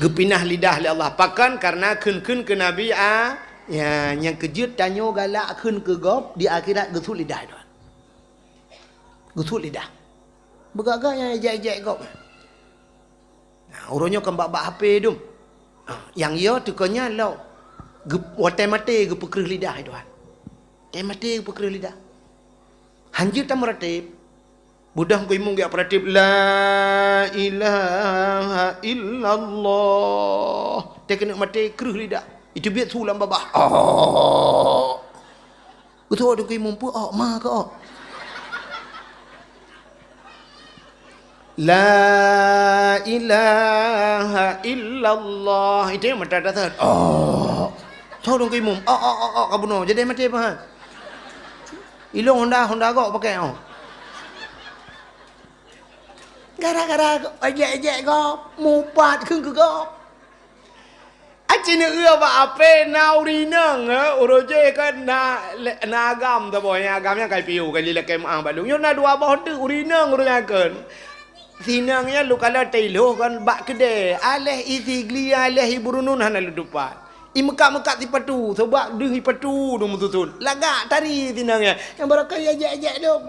Geupinah lidah lé Allah. Pakon? Kareuna kheun-kheun keu Nabi, a, ya, nyang keujeuet tanyoe galak kheun keu gob di akhirat geusuet lidah droe. Geusuet lidah. Beugagak nyang ejek-ejek gob. Nah, uroe nyoe kan bak-bak H P dum. Ah, nyang yo teuka nyan lom. Geu-, watée maté geupeukreuh lidah, hai Tuhan. Watée maté geupeukreuh lidah. Hanjeuet tameuratéb. Beudôh keu imum geujak peuratéb, "La ilaha illallah." Teuh keuneuk maté kreuh lidah. Iteubiet su lam babah. Oh. Geutuwoe dikeue imum peue, "Oh, ma keu oh." "La ilaha illallah." Itu yang mata dasar. Oh. Soe dong imum. Oh, oh, oh, oh, ka bunoe. Jadi maté pahan. Ilong honda, honda gok pakai, oh. Gara-gara ejek-ejek gop, mupat kheun keu gop. Aci neueu bak ape na ureueng inong, eh, uroe jih kan na, na agam saboh, nyang agam nyan ka piôh, ka jilakée meu'ah bak lôn. Nyoe na dua boh teuk ureueng inong ureueng nyan kan. Sinong nyan lôn kalon tailoh kan bak keudè, aléh i Sigli, aléh i Burunun hana lôn tupat. I meukat-meukat sipatu, sabab deuh sipatu dong meususun. Lagak tari sinong nyan. Nyang barokon ejek-ejek dong.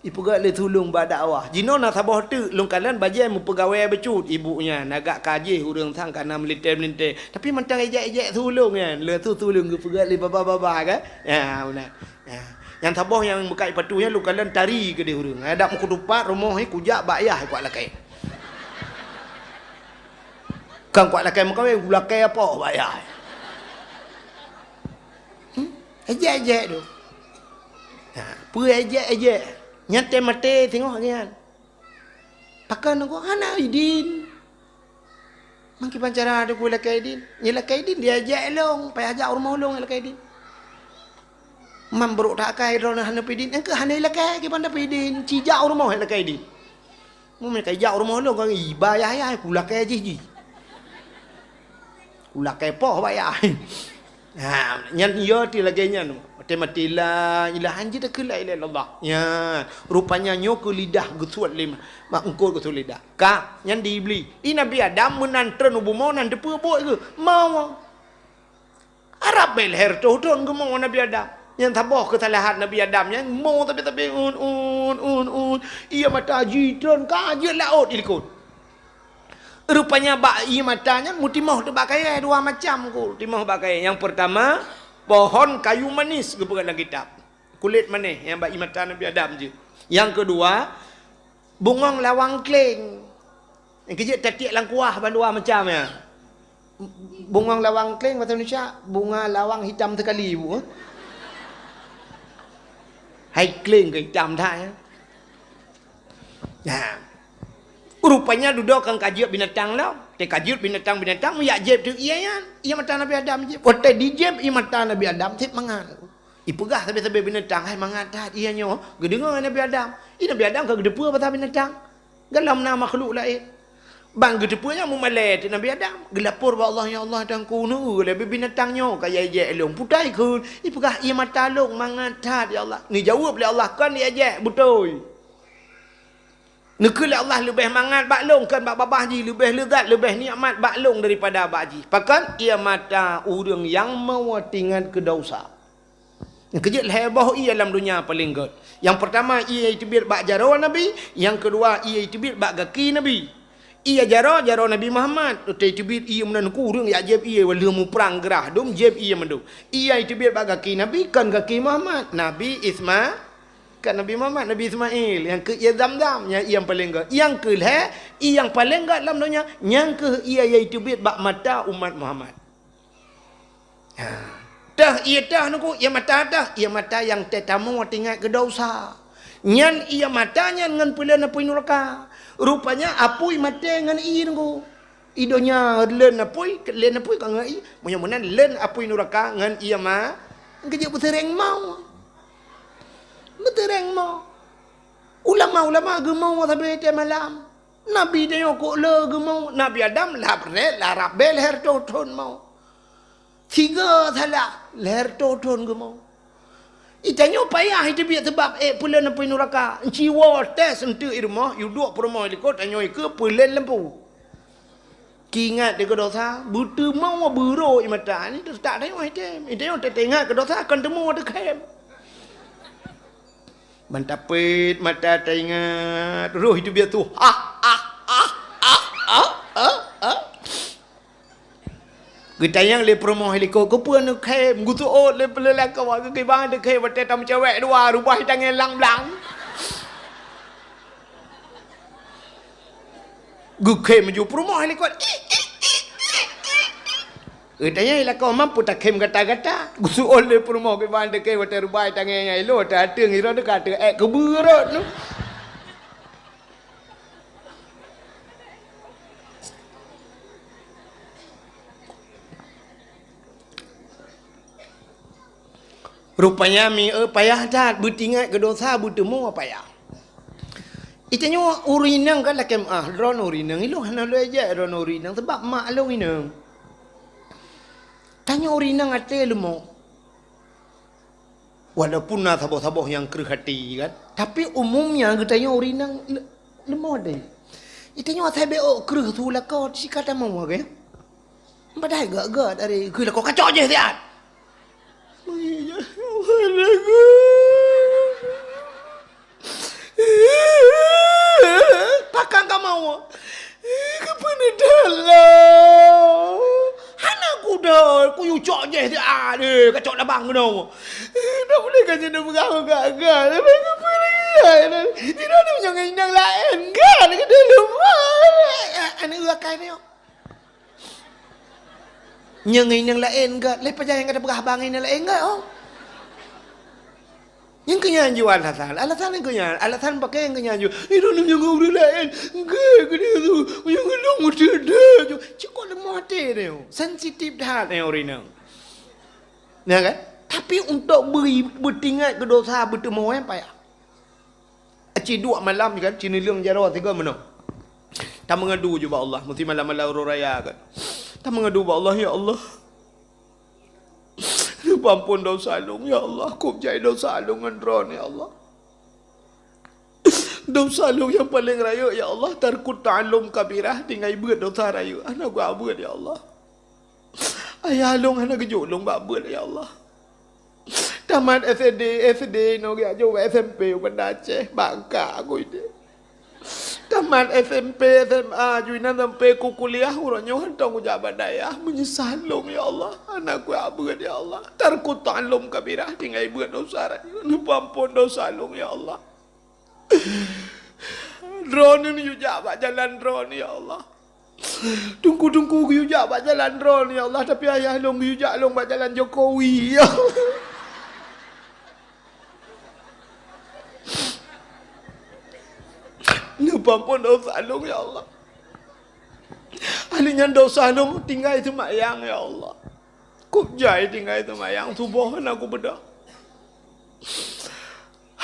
Ipeugah lé sulong bak dakwah. Jinoe na saboh teuk lôn kalon bajée meupeugawée bacut ibu nyan. Agak ka jih ureueng sang ka na meulintée-meulintée. Tapi mantong ejek-ejek sulong nyan. Lé su sulong geupeugah lé baba-baba kan? Ya, beuna. Ya. Nyang saboh nyang meukat sipatu nyan lôn kalon tari keudeh ureueng. Adak meukutupat rumoh nyan kujak bak yah kuat lakée. Kan kuat lakée meukawen, kulakée apoh bak yah. Hmm? Ejek-ejek tu. Ha, peue ejek-ejek? Nyan teuh maté singoh nyan. Pakon nunggu hana idin. Mangkiban cara tu peue lakée idin? Nyan lakée idin diejek lôn, payah jak u rumoh lôn lakée idin. Man brok that akai droeneuh hana peue idin, engkeuh hana lakée kiban dapeuidin, cijak u rumoh lakée idin. Meunyoe ka ijak u rumoh lôn, ka iba yah-yah, kulakée jih jih. Kulakée poh bak yah. Ha, nyan yo ti lagée nyan. Maté-maté la ilaha, hanjeuet takheun la ilaha illallah. Nyan, rupanya nyoe keu lidah geusuet lé ma-, mak eungkot geusuet lidah. Ka, nyan di Iblis. I Nabi Adam meunan treun u bumoe nan teupeue buet geuh. Mau. Arab bèe lhèe reutôh thôn geumo Nabi Adam. Nyang saboh keusalahan Nabi Adam nyan mo sabe-sabe un, un, un, un. Ie mata jitreun ka jeuet laôt ilikot. Rupanya bak ie mata nyan meutimoh teuh bak kayèe dua macam ku timoh bak kayèe. Nyang peurtama, pohon kayu manis geupeugah lam kitab. Kulét manéh nyang bak ie mata Nabi Adam jeuet. Nyang keudua, bungong lawang kléng. Nyang keujeuet tatiek lam kuah bandua macam nyan. Bungong lawang kléng bahasa Indonesia, bunga lawang hitam sekali, Bu. Hai kléng keu hitam that, ya. Nah. Rupanya dudoe kan ka jeuet binatang lom. Teuh ka jeuet binatang-binatang, jak jieb teuk ie nyan. Ie mata Nabi Adam jieb. Watèe dijieb ie mata Nabi Adam, sép mangat. Ipeugah sabe-sabe binatang, "Hai mangat that ie nyoe." Geudeungoe Nabi Adam. I Nabi Adam ka geuteupeue pasal binatang. Gohlom na makhluk laén. Ban geuteupeue nyan meumalèe teuk Nabi Adam. Geulapor bak Allah, "Ya Allah, Tuhanku, neueu lé binatang nyoe ka jiejek lôn. Peue teuma ikheun?" Ipeugah, "Ie mata lôn mangat that, ya Allah." Neujaweueb lé Allah, "Kon jiejek, beutôi." Neukheun lé Allah leubeh mangat bak lôn, kon bak babah jih, leubeh leuzat, leubeh nikmat bak lôn daripada bak jih. Pakon? Ie mata ureueng nyang meuingat keu desya. Nyang keujeuet lhèe boh ie lam donya paleng gèt. Nyang peurtama ie nyang teubiet bak jaroe Nabi, nyang keudua ie teubiet bak gaki Nabi. Ie jaroe, jaroe Nabi Muhammad, teubiet ie meunan ku ureueng jak jieb ie lheueh muprang grah, dum jieb ie mandum. Ie teubiet bak gaki Nabi, kon gaki Muhammad, Nabi Isma-, Kan Nabi Muhammad, Nabi Ismail, nyang keu ie Zamzam, nyang ie nyang paleng gèt. Nyang keu lhèe, ie nyang paleng gèt lam donya, nyang keu ie nyang teubiet bak mata umat Muhammad. Ha. Tah, ié tah nungku, ié mata tah, ié mata nyang teutamong teuingat keu dosa. Nyan ié mata nyan ngon peuleueng apui nuraka. Rupanya apui maté ngon ié nungku. I donya leuen apui, leuen apui ka ngon ié. Meunyoe meunan leuen apui nuraka ngon ié ma-, geujak beuteureng mau. Beuteureng mau. Ulama-ulama geumau sabe teuh malam. Nabi tanyoe kok le geumau. Nabi Adam larap, larap bée lhèe reutôh thon mau. Tiga salah, lhèe reutôh thon geumau. I tanyoe payah iteubiet sabab ék peuleueng apui nuraka. Ciwoe teuh seunteuk i rumoh, yue duek peurumoh likot, tanyoe ikeue peuleueng lampu. Keu ingat di keu dosa, beuteumé beurô i mata ni teutak tanyoe item. I tanyoe teuingat keu dosa, kon teumé teukhém. Ban tapeuet mata teuingat, roh iteubiet su. Ha, ha, ha. Geutanyong lé peurumoh likot, "Keupeue neukhém?" Geuseuôt lé peuleueng lakoe, geukiban teukhém watèe tameucewek dua, rubah i tangieng lang blang. Geukhém ju peurumoh likot. Geutanyong lakoe, "Mampu takhém gata-gata?" Geuseuôt lé peurumoh kiban teukhém watèe rubah i tangieng nyang ilôn, watèe ateueng iron teuka teuka ék keubeurot tu. Rupanya mi, eh, payah that, beuteuingat keu dosa, beuteumu payah. Itanyoe ureueng inong kan lakèe meu'ah, droeneuh ureueng inong, ilôn hana lôn ejek droeneuh ureueng inong, sabab mak lôn inong. Tanyoe ureueng inong até leumo. Walaupun na saboh-saboh nyang kreueh até kan, tapi umumnya geutanyoe ureueng inong le-, leumo até. Itanyoe asai beu kreueh su lakoe sika tamong ke. Padahai gèt-gèt ari geukheun lakoe kacok jih siat. Pakon kamoe? Keupeue neudalom? Hana kudalom, kuyue cok jih siat, eh, kacok labang keunoe. Dak boleh ka jeuet peugah gèt-gèt, tapi keupeue lagèe nyan? Sidroe nyang inong laén gèt keudalom. Aneuk akai nyoe. Nyang inong laén gèt, lé pajan nyang ka tapeugah bang inong laén gèt, oh. Nyang keu nyan ju alasan, alasan nyang keu nyan, alasan pakè nyang keu nyan ju. Inong nyang ureueng laén gèt, keudeh tu, nyang inong meuteudeh ju. Cukôp leumoh até nyoe, sensitif that nyoe ureueng inong. Nah kan? Tapi untuk beu-, beutingat keu dosa, beuteumu, eh, payah. Ci duek malam kan, ci neuleueng jaroe sigoe meunoe. Tameungadu ju bak Allah, meusti malam-malam uroe raya kan. Tameungadu bak Allah, "Ya Allah, neupeuampon dosa lôn, ya Allah, kôb jai dosa lôn ngon Droeneuh, ya Allah. Dosa lôn nyang paleng rayeuk, ya Allah, tarkut ta'allum kabirah, tinggai beuet dosa rayeuk, hana geuabeuet, ya Allah." Ayah lôn hana geujok lôn bak beuet, ya Allah. Tamat S D, S D nyoe geujok bak S M P u Banda Aceh, bangka ku ideh. Tamat S M P, S M A, ju inan sampai ku kuliah, uroe nyoe hantom kujak bak dayah, meunyeusah lôn, ya Allah. Hana kuabeuet, ya Allah. Tarkut ta'allum kabirah, tinggai beuet dosa rayeuk, neupeuampon dosa lôn, ya Allah. Droeneuh neuyue jak bak jalan Droeneuh, ya Allah. Teungku-teungku geuyue jak bak jalan Droeneuh, ya Allah, tapi ayah lôn geuyue jak lôn bak jalan Jokowi, ya Allah. Neupeuampon dosa lôn, ya Allah. Ahli nyan dosa lôn tinggai seumayang, ya Allah. Kôb jai tinggai seumayang suboh hana kubeudôh.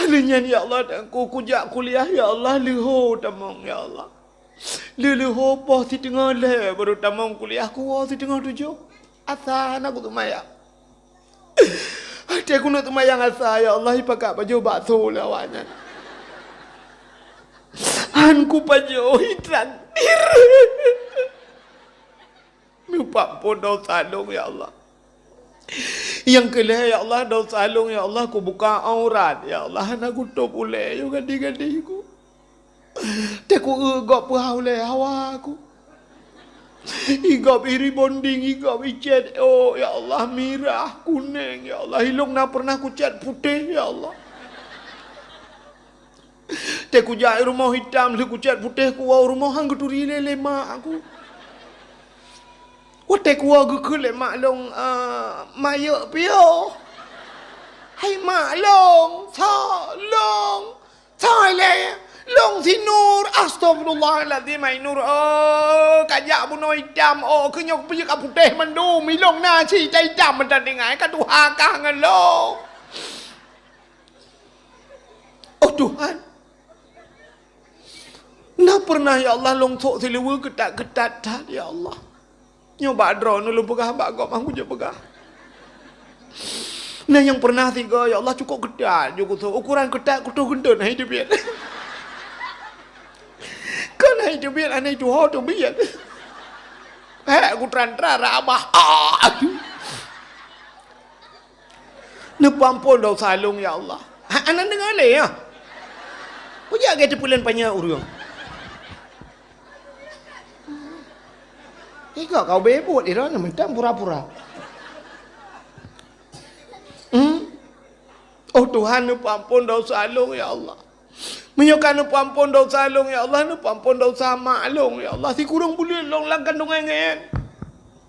Lheueh nyan, ya Allah, dan ku, kujak kuliah, ya Allah, leuho tamong, ya Allah. Leuho poh siteungoh lhèe baru tamong kuliah, kuwoe siteungoh tujoh. Asa hana kuseumayang. Watèe keuneuk seumayang asa, ya Allah, ipakat pajoh bakso lé awaknyan. Han kupajoh, itraktir. Neupeuampon dosa lôn, ya Allah. Nyang keu lhèe, ya Allah, dosa lôn, ya Allah, kubuka aurat, ya Allah, hana kutôb ulèe, yoh gadih-gadih ku. Teuku eu gob peuhah ulèe hawa ku. I gob i rebonding, i gob i cèt, oh, ya Allah, mirah, kunèng, ya Allah, ilôn na pernah kucèt putéh, ya Allah. Teuku jak i rumoh itam, lheueh kucèt putéh kuwoe u rumoh han geuturi lé lé mak aku. Watèe kuwoe geukheun lé mak lôn, eh, mayok piôh. Hai mak lôn, soe lôn, soe lé lôn si Nur. Astagfirullahalazim, hai Nur, oh, kajak bunoe itam, oh, keu nyoe peue ka putéh mandum, ilôn na cit itam meunan tinggai, ka tuha kah ngon lôn. Oh Tuhan, na pernah ya Allah lôn sôk siluweue keutat-keutat that ya Allah. Nyoe bak droeneuh lôn peugah bak gob, han kujeuet peugah. Na nyang pernah sigoe ya Allah cukôp keutat jeuet kusôk, ukuran keutat kutoh geunteut hana jiteubiet. Kon hana jiteubiet, hana jituho teubiet. Hék kutran-tran rot abah. Ah! Neupeuampôn desya lôn ya Allah. Ha, hana deungö lé nyoe. Peue jak gét teupeulén panyang ureuëng. Tiga kau beubuet di droeneuh mantong pura-pura. Hmm? Oh Tuhan, neupeuampôn desya lôn ya Allah. Meunyoe ka neupeuampôn desya lôn ya Allah, neupeuampôn desya mak lôn ya Allah. Sikureueng buleuen lôn lam kandungan ngon nyan.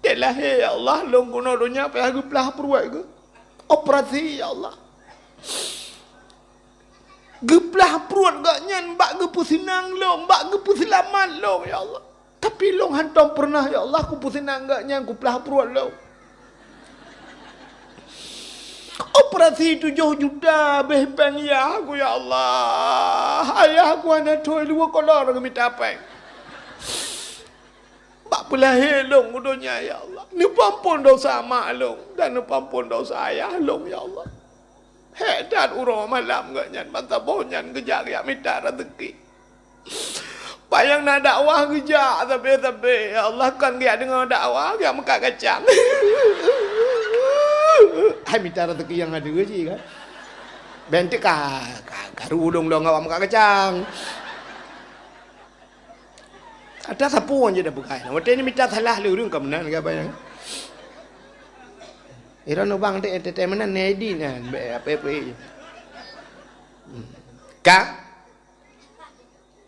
Teuk lahé ya Allah, lôn keunoe donya payah geuplah pruet geuh. Operasi ya Allah. Geuplah pruet gobnyan bak geupeuseunang lôn, bak geupeuseulamat lôn ya Allah. Tapi lôn hantom pernah ya Allah kupeuseunang gobnyan kuplah pruet lôn. Operasi tujoh juta beh péng yah ku ya Allah. Ayah ku hana thoi dua kodor geumita péng. Bak peulahé lôn u donya ya Allah. Neupeuampôn desya mak lôn dan neupeuampôn desya ayah lôn ya Allah. Hék that uroe malam gobnyan ban saboh nyan geujak geujak mita raseuki. Payang na dakwah geujak sabe-sabe. Ya Allah, kon geujak deungoe dakwah, geujak meukat kacang. Hai mita raseuki nyang adeue cit kan. Bék teuka ka, ka, karu ulôn lôn awak meukat kacang. Ata sapeue jeuet dah peugah. Watèe ni mita salah lé ureuëng ka meunan ka bayang. Ira nubang dek tete meunan ni di nan be apa apa. Ka?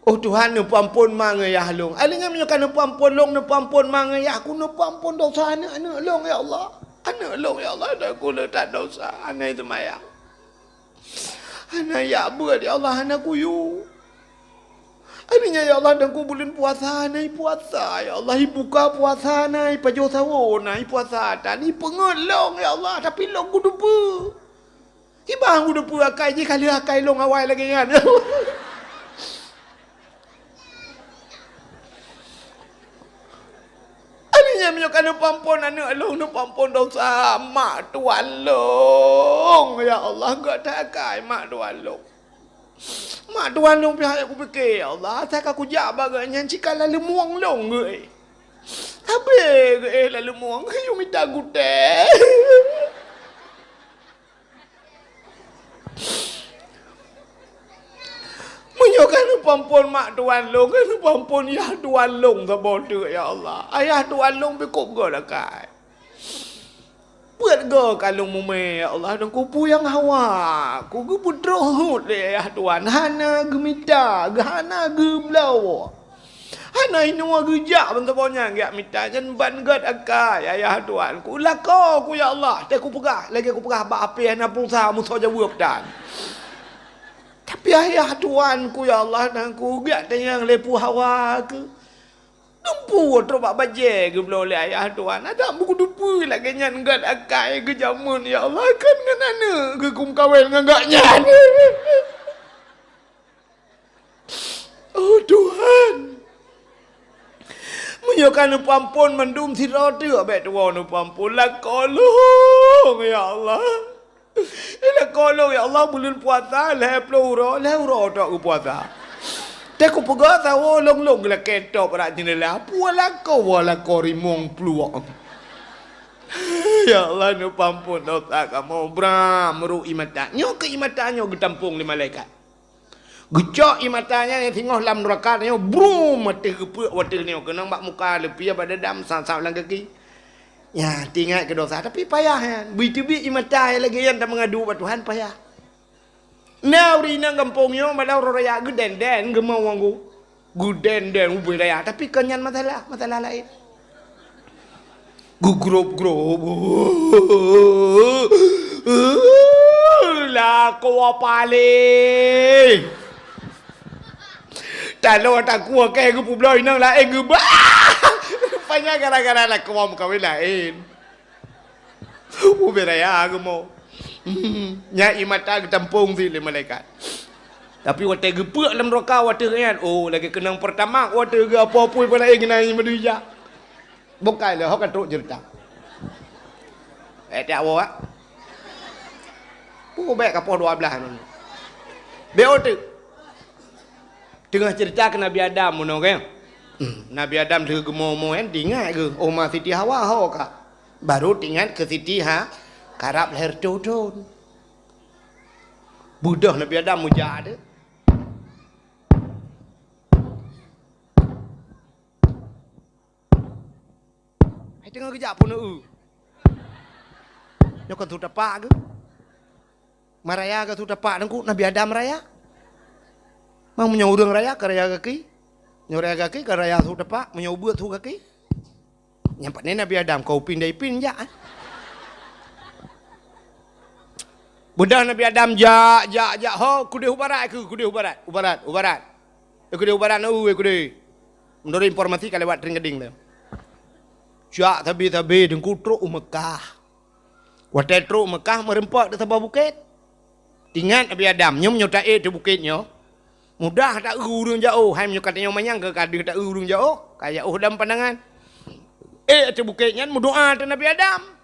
Oh Tuhan, neupeuampôn ma ngon yah lôn. Alingan meunyoe ka neupeuampôn lôn, neupeuampôn ma ngon yah ku, neupeuampôn desya aneuk-aneuk lôn ya Allah. Aneuk lôn ya Allah, dah ku le that desya, hana seumayang. Hana jak beuet ya Allah, hana kuyue. Akhirnya ya Allah, dan ku buleuen puasa hana ipuasa ya Allah, ibuka puasa hana ipajoh sawo, hana ipuasa tan ipeungeut lôn ya Allah, tapi lôn kudupeue. Iban kudupeue akai jih ka lheueh akai lôn awai lagèe nyan. Akhirnya meunyoe ka neupeuampôn aneuk lôn, neupeuampôn desya mak tuan lôn. Ya Allah, gata akai mak tuan lôn. Mak tuan lôn pih hana kupike, ya Allah, asai ka kujak bak gobnyan cit ka laleumoeng lôn geuh. Sabe geuh laleumoeng, yue mita gutèe. Meunyoe ka neupeuampôn mak tuan lôn, ka neupeuampôn yah tuan lôn saboh teuk, ya Allah. Ayah tuan lôn pih kôb goe lakèe. Peuet goe ka lôn mumè, ya Allah, dan kupeue nyang hawa, ku geupeutrok hôt lé ayah tuan, hana geumita, hana geubloe. Hana inoe geujak ban saboh nyan geujak mita, nyan ban gèt akai ayah tuan. Ku lakoe ku, ya Allah, teuh kupeugah, lagèe kupeugah bak apèh hana pulsa musoh jaweueb tan. Tapi ayah tuan ku, ya Allah, dan ku geujak tanyong lé peue hawa keuh. Dumpeue trok bak bajèe geubloe lé ayah tuan. Adak beukudupeue lagèe nyan gèt akai geujameun, ya Allah, kan ngon aneuk geuh kumeukawen ngon gobnyan. Oh Tuhan, meunyoe ka neupeuampôn mandum sidroe teuk, bèk tuwoe neupeuampôn lakoe lôn, ya Allah. Lakoe lôn, ya Allah, buleuen puasa lhèe ploh uroe, lhèe uroe tok geupuasa. Teuh kupeugah sawo lôn-lôn geulakèe top rot jeundela, peue lakoe, woe lakoe rimong pluek. Ya Allah, neupeuampôn desya kamoe, bram meurok ie mata. Nyoe keuh ie mata nyoe geutampông lé malaikat. Geucok ie mata nyan nyang singoh lam neuraka nyoe, brum, ateueh geupeuek, ateueh nyoe keunong bak muka, leupie bak dadam, sab-sab lam gaki. Nyan, teuingat keu desya, tapi payah nyan. Beuteubiet ie mata nyang lagèe nyan tameungadu bak Tuhan, payah. Na ureueng inong gampông nyoe, malam uroe raya geudèn-dèn, geumeuwoe geuh. Geudèn-dèn ubé raya, tapi kon nyan masalah, masalah laén. Geugrôp-grôp. Lakoe paléh. Taloe takue keu geupeubloe inong laén geuba. Rupanya gara-gara lakoe meukawen laén. Ubé raya geumo. Nyan ie mata geutampong sit lé malaikat. Tapi watée geupeuek lam nuraka watée nyan, oh, lagée keunong peurtama watée geuapui-apui pih laén geunan ie meudui jak. Bukai lé ho ka trok ceurita. Eh, tak awak. Pu bék ka poh dua belas nyoe. Bék oteuk. Teungoh ceurita keu Nabi Adam meunoe, kan? Hmm, Nabi Adam lheueh geumo-mo nyan, teuingat geuh, oh, ma Siti Hawa ho ka. Baru teuingat keu Siti Ha, karab lhèe reutôh thon. Beudôh Nabi Adam meujak teuh. Hai teungoh geujak phon eu. Nyoe kon su tapak geuh. Meuraya geuh su tapak teungku, Nabi Adam raya. Mang meunyoe ureuëng raya, ka raya gaki. Nyoe raya gaki, ka raya su tapak, meunyoe ubeuet su gaki. Nyang pat ni Nabi Adam, kau upin dan ipin jak, eh. Beudôh Nabi Adam jak, jak, jak, ho, keudeh u barat keuh, keudeh u barat, u barat, u barat. Eh, keudeh u barat, na, eh, keudeh. Meunurot informasi ka lewat Tring Gading tu. Jak sabe-sabe teungku trok u Meukah. Watée trok u Meukah meureumpok di saboh bukét. Ingat Nabi Adam, nyoe meunyoe taék teuh bukét nyoe, mudah taeu ureuëng jaoh. Hai meunyoe ka tanyoe manyang keu ka deuh taeu ureuëng jaoh, ka jaoh lam pandangan. Ék teuh bukét nyan meudoá teuh Nabi Adam.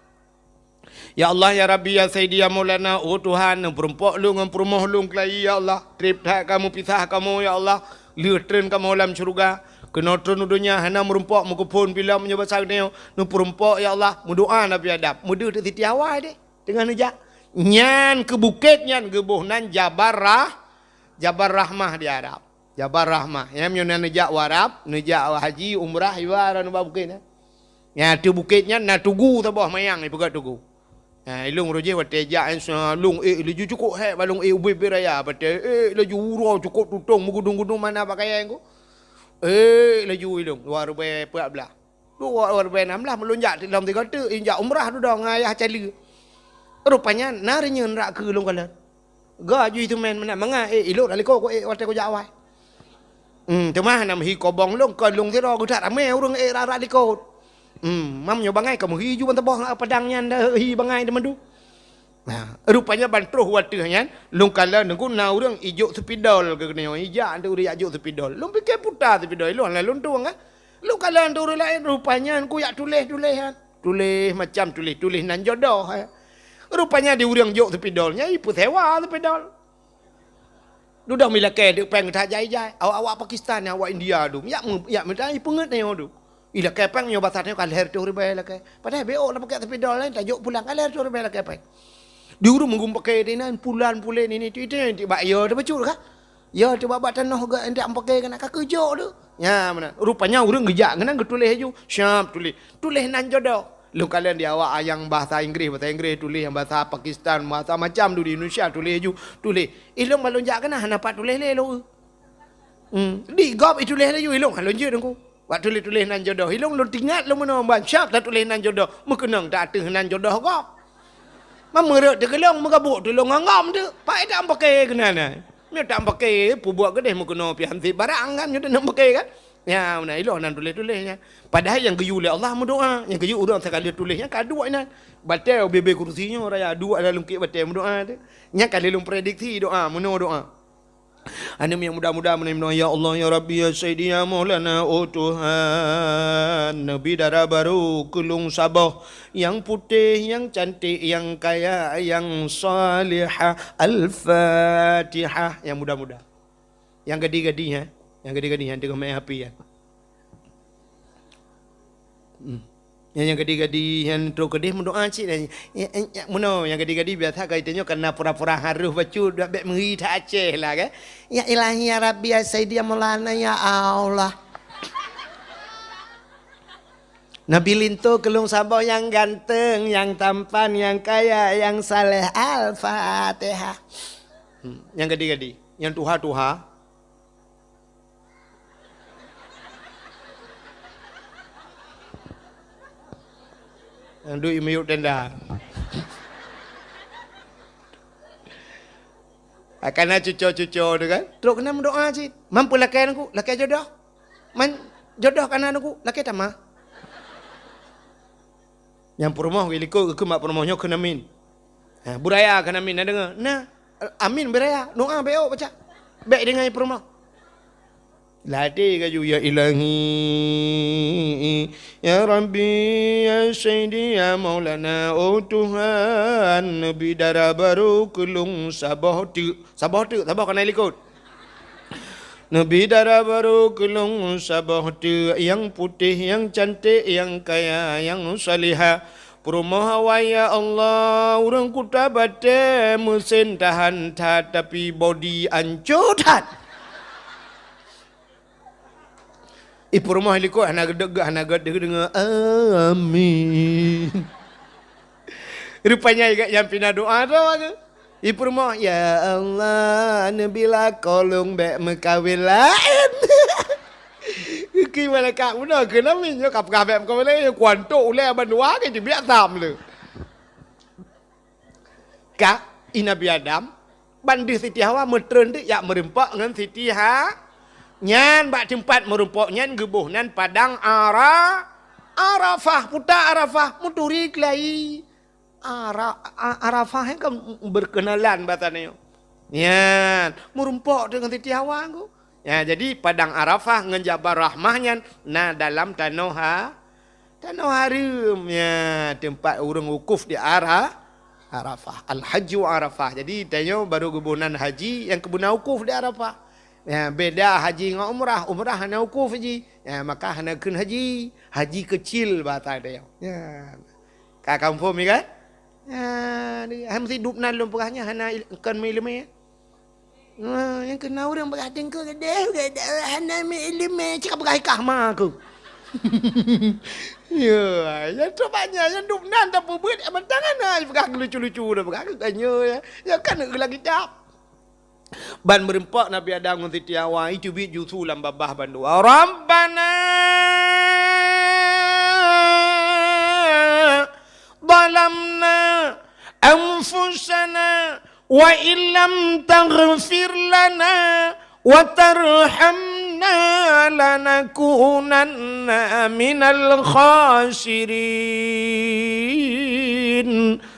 Ya Allah, ya Rabbi, ya Sayyidi, ya Maulana, oh Tuhan, neupeurumpok lôn ngon peurumoh lôn keulayi, ya Allah. Treb that ka meupisah kamoe, ya Allah. Lheueh treun kamoe lam syeuruga. Keunoe treun u donya hana meurumpok meukeuphon bila meunyoe basa geutanyoe. Neupeurumpok, ya Allah. Meudoá Nabi Adam. Meudeuh teuk Siti Hawa deh. Teungoh neujak. Nyan keu bukét nyan geuboh nan Jabal Rah-, Jabal Rahmah di Arab. Jabal Rahmah. Nyan meunyoe na neujak u Arab, neujak haji, umrah, iwa, nibak bukét nyan. Nyan ateueh bukét nyan na tugu saboh manyang ipeugah tugu. Ha, ilôn roh jih watée jak, eh, lôn ék laju cukôp hék, ba lôn ék ubé-bé raya, watée ék laju uroe cukôp tutong meugudong-gudong mana pakaian ku. Ék laju ilôn, dua ribée empat belas. Dua ribée enam belas, meulôn jak lom tiga teuk, injak umrah dudoe ngon ayah cali. Rupanya na reunyeun rak keu lôn kalon. Ga ju itu men meunan mangat, eh, ilôn dak likot ku ék watée ku jak awai. Hmm, teuma hana meuhi kobong lôn, kon lôn sidroe geutak ramé ureuëng ék rak-rak likot. Hmm, mam nyoe bangai ka meuhi ju ban teuboh padang nyan dah hi bangai teumadu. Nah, rupanya ban troh wateuh nyan, lôn kalon teungku na ureuëng ijok seupidol keu keunyoe, ijak tu ureuëng jak jok seupidol. Lôn pike puta seupidol, ilôn hana lôn tueng, eh. Lôn kalon tu ureuëng laén, rupanya ku jak tuléh-tuléh nyan. Tuléh macam tuléh, tuléh nan jodoh, eh. Rupanya di ureuëng jok seupidol nyan, ipeusewa seupidol. Dudoe mi lakée deuk péng that jai-jai. Awak-awak Pakistan, awak India dum. Yak me-, yak meutai peungeut nyoe dum. I lakée péng nyoe basa nyoe ka lhèe reutôh ribée lakée. Padahai bék na pakai seupidol laén, tajok pulang ka lhèe reutôh ribée lakée péng. Di ureuëng meugum pakai di nan pulan pulé nini tu itu yang tibak yo teubacut ka. Yo tibak bak tanoh ga endak pakai kena ka keujok tu. Nya mana? Rupanya ureuëng geujak kena geutuléh aju. Siap tuléh. Tuléh nan jodoh. Lôn kalon di awak nyang bahasa Inggris, bahasa Inggris tuléh, nyang bahasa Pakistan, bahasa macam tu di Indonesia tuléh aju. Tuléh. Ilôn ban lôn jak keunan hana pat tuléh lé lôn. Hmm, di gob ituléh laju ilôn, ha lôn jeuet teungku. Bak tuléh-tuléh nan jodoh ilôn, lôn teuingat lôn meunoe ban siap tatuléh nan jodoh, meukeunong ta ateueh nan jodoh gob. Meureuek teugeulong meugabuk tulông ngon gob teuk. Pai ta pakai keunan ai. Meunyoe ta pakai peubuet keudeh meukeunoe pih han sép barang kan, nyoe ta pakai kan. Ya, meunan ilôn nan tuléh-tuléh nyan. Padahai nyang geuyue lé Allah meudoá, nyang geuyue ureuëng sakali tuléh nyan ka duek inan. Batée bebe kursi nyoe raya duek dalam kek batée meudoá tu. Nyan ka lé lôn prediksi doá, meunoe doá. Aneuk nyang muda-muda meunan meudoá, "Ya Allah, ya Rabbi, ya Sayyidi, ya Maulana, oh Tuhan, neubi dara barô keu lôn saboh, nyang putéh, nyang cantik, nyang kaya, nyang salihah." Al-Fatihah. Nyang muda-muda. Nyang gadi-gadi, ha? Nyang gadi-gadi, nyang teungoh main H P, ya. Hmm. Nyang, nyang gadi-gadi, nyang trok keudeh meudoá cit, eh, eh, eh, meunoe, nyang gadi-gadi biasa ka geutanyoe kana pura-pura harôh bacut, dak bèk meuri that Aceh lah, kan? Ya Ilahi, ya Rabbi, ya Sayyidi, ya Maulana, ya Allah. Neubi linto keu lôn saboh nyang ganteng, nyang tampan, nyang kaya, nyang saleh. Al-Fatihah. Hmm, nyang gadi-gadi, nyang tuha-tuha. Nyang duek i miyueb tenda. Akan na cuco-cuco tu kan. Trok keunan meudoa cit. Man peue lakée Teungku? Lakée jodoh. Man jodoh ka na Teungku? Lakée tamah. Nyang peurumoh geulikot geukheun bak peurumoh nyoe kheun amin. Ha, beuraya kheun amin, na deungoe? Na. Amin beuraya, doa bék ôk baca. Bék deungoe peurumoh. Latée laju, "Ya Ilahi, ya Rabbi, ya Sayyidi, ya Maulana, oh Tuhan, neubi dara barô keu lôn saboh teuk." Saboh teuk, saboh ka na likot. Neubi dara barô keu lôn saboh teuk, nyang putéh, nyang canték, nyang kaya, nyang salihah. Peurumoh awai, ya Allah, ureuëng kuta batée, meusen tahan that, tapi bodi ancô that. I peurumoh likot hana geudeuk, hana geudeuk deungoe, "Amin." Rupanya i gata nyang pih na doa droe. I peurumoh, "Ya Allah, neubi lakoe lôn bék meukawen laén." Geukheun malaikat bunoe kheun amin, nyoe ka peugah bék meukawen laén, kuantok ulée bandua ke jibiak tham le. Ka, i Nabi Adam, ban deuh Siti Hawa meutreun teuk jak meurumpok ngon Siti Ha-, nyan bak teumpat meurumpok nyan geuboh nan padang Ara-, Arafah, puta Arafah, meuturi keulayi. Ara-, A-, Arafah nyan kan berkenalan basa nyoe. Nyan, meurumpok teuk ngon Siti Hawa ngku. Ya, jadi padang Arafah ngon Jabal Rahmah nyan na dalam tanoh ha-, tanoh hareuem. Ya, teumpat ureuëng wukuf di Ara-, Arafah. Al-Hajju Arafah. Jadi, tanyoe barô geuboh nan haji nyang keubeuna wukuf di Arafah. Ya, beda haji ngon umrah. Umrah hana wukuf haji. Ya, maka hana kheun haji. Haji keucil basa tanyoe. Ya. Ka kaphom, ya kan? Ya, hai meusidub nan lôn peugah nyan hana il-, kon meuileumé. Ha, nyang keunan ureuëng peugah teungku gadeh, gadeh, hana meuileumé, cit ka peugah i kah ma ku. Ya, nyang trok banyak, nyang dub nan tapeubuet, mantong hana peugah lucu-lucu dah peugah, tanyoe ya. Ya kan geulah kitab. Ban meurumpok Nabi Adam ngon Siti Hawa, iteubiet ju su lam babah bandua. Rabbana zalamna anfusana wa illam taghfir lana wa tarhamna lanakunanna minal khasirin.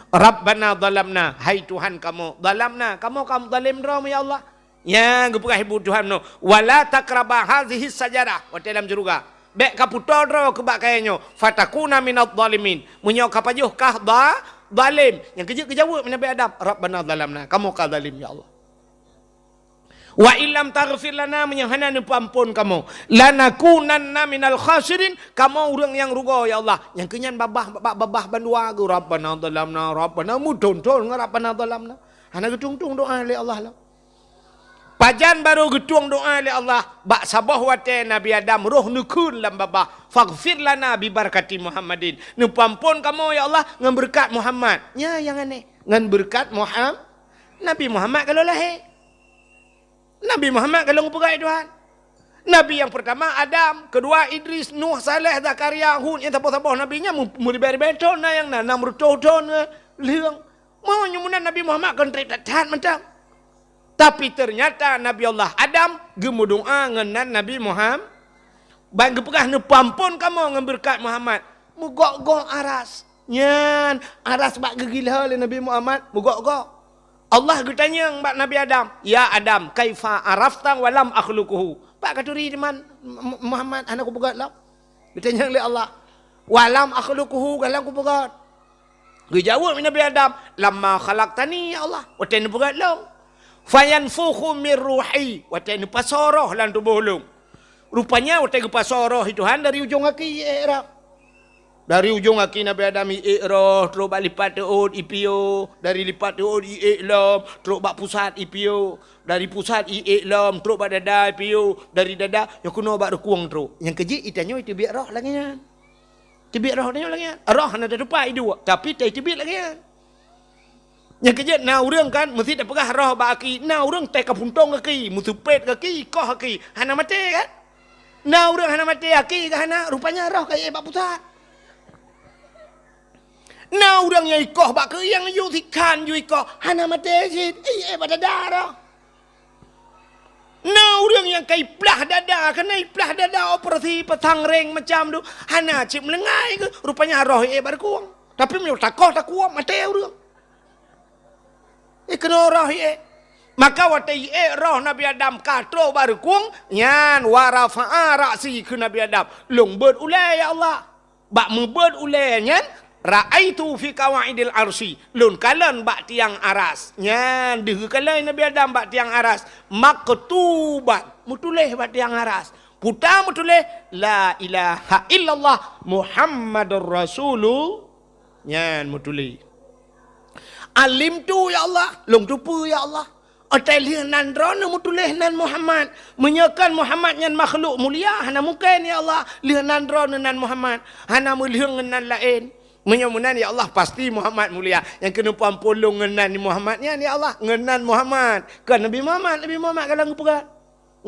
Rabbana zalamna, hai Tuhan kamoe, zalamna, kamoe ka zalém droe, ya Allah. Nyang geupeugah ibu Tuhan nyoe, "Wala taqraba hazihi syajarah," watée lam syeuruga. "Bék ka putôh droe keu bak kayée nyoe, fatakuna minadh dhalimin." Meunyoe ka pajoh kah dha-, zalém. Nyang keujeuet geujaweueb Nabi Adam, "Rabbana zalamna," kamoe ka zalém, ya Allah. "Wa illam taghfir lana," meunyoe hana neupeuamphon kamoe, "lanakunanna minal khasirin," kamoe ureuëng nyang rugoe, ya Allah. Nyang keunyan babah, bak babah bandua geuh, "Rabbana zalamna, Rabbana," meuthon-thon ngon "Rabbana zalamna." Hana geutung-tung doa lé Allah lom. Pajan barô geutueng doa lé Allah, bak saboh watée Nabi Adam roh neukheun lam babah, "Faghfir lana bi barakati Muhammadin." Neupeuamphon kamoe, ya Allah, ngon beureukat Muhammad. Nya nyang aneh, ngon beureukat Muham-, Nabi Muhammad ka lheueh lahé. Nabi Muhammad ka lheueh geupeugah lé Tuhan. Nabi nyang peurtama Adam, keudua Idris, Nuh, Saleh, Zakaria, Hud, nyang saboh-saboh nabi nyan mu-, meuribée-ribée thon na nyang na, nam reutôh thon, eh, lheueng. Meunyoe meunan Nabi Muhammad kon treb that-that mantong. Tapi teunyata Nabi Allah Adam geumeudoá ngon nan Nabi Muham-, ban geupeugah, "Neupeuamphon kamoe ngon beureukat Muhammad." Meugok-gok aras. Nyan, aras bak geugilhô lé Nabi Muhammad, meugok-gok. Allah geutanyong bak Nabi Adam, "Ya Adam, kaifa arafta wa lam akhluquhu?" Pat katuri teuma Mu-, Muhammad hana kupeugét lom? Geutanyong lé Allah, "Wa lam akhluquhu," goh lom kupeugét? Geujaweueb Nabi Adam, "Lamma khalaqtani, ya Allah, watée neupeugét lôn." "Fayanfukhu mir ruhi," watée neupasoe roh lam tuboh lôn. Rupanya watée geupasoe roh Tuhan dari ujong gaki iék roh. Dari ujong gaki Nabi Adam iék roh, trok bak lipat teuôt ipiôh, dari lipat teuôt iék lom, trok bak pusat ipiôh, dari pusat iék lom, trok bak dada ipiôh, dari dada nyang keunoe bak reukueng trok. Nyang keujeuet itanyoe iteubiet roh lagée nyan. Teubiet roh tanyoe lagée nyan. Roh hana tatupai iduek, tapi taiteubiet lagée nyan. Nyang keujeuet na ureuëng kan, meusé tapeugah roh bak gaki, na ureuëng teuka puntong gaki, meuseupet gaki, koh gaki, hana maté kan? Na ureuëng hana maté gaki ka hana, rupanya roh ka iék bak pusat. Na ureuëng nyang ikoh bak keuieng yue sikhan yue ikoh, hana maté cit, ié bak dada roh. Na ureuëng nyang ka iplah dada, keuneuk iplah dada operasi pasang ring macam tu, hana cit meuleungai keuh, rupanya roh ié bak reukueng. Tapi meunyoe takoh takuok maté ureuëng. Eh, keunoe roh ié. Maka watée ié roh Nabi Adam ka trok bak reukueng, nyan wa rafa'a ra'si kheun Nabi Adam, "Lôn beuet ulée, ya Allah." Bak meubeuet ulée nyan, "Ra'aitu fi qawaidil arsy." Lôn kalon bak tiang aras. Nyan deuh geukalon Nabi Adam bak tiang aras. "Maktuban." Meutuléh bak tiang aras. Puta meutuléh, "La ilaha illallah Muhammadur Rasulullah." Nyan meutuléh. "Alimtu, ya Allah." Lôn teupeue, ya Allah. Watée lheueh nan droeneuh meutuléh nan Muhammad. Meunyoe kon Muhammad nyan makhluk mulia, hana mungken, ya Allah, lheueh nan droeneuh nan Muhammad. Hana meulheueng ngon nan laén. Meunyoe meunan, ya Allah, pasti Muhammad mulia. Nyang keuneuk peuamphon lôn ngon nan Muhammad nyan, ya Allah, ngon nan Muhammad. Kon Nabi Muhammad, Nabi Muhammad ka lheueh geupeugah.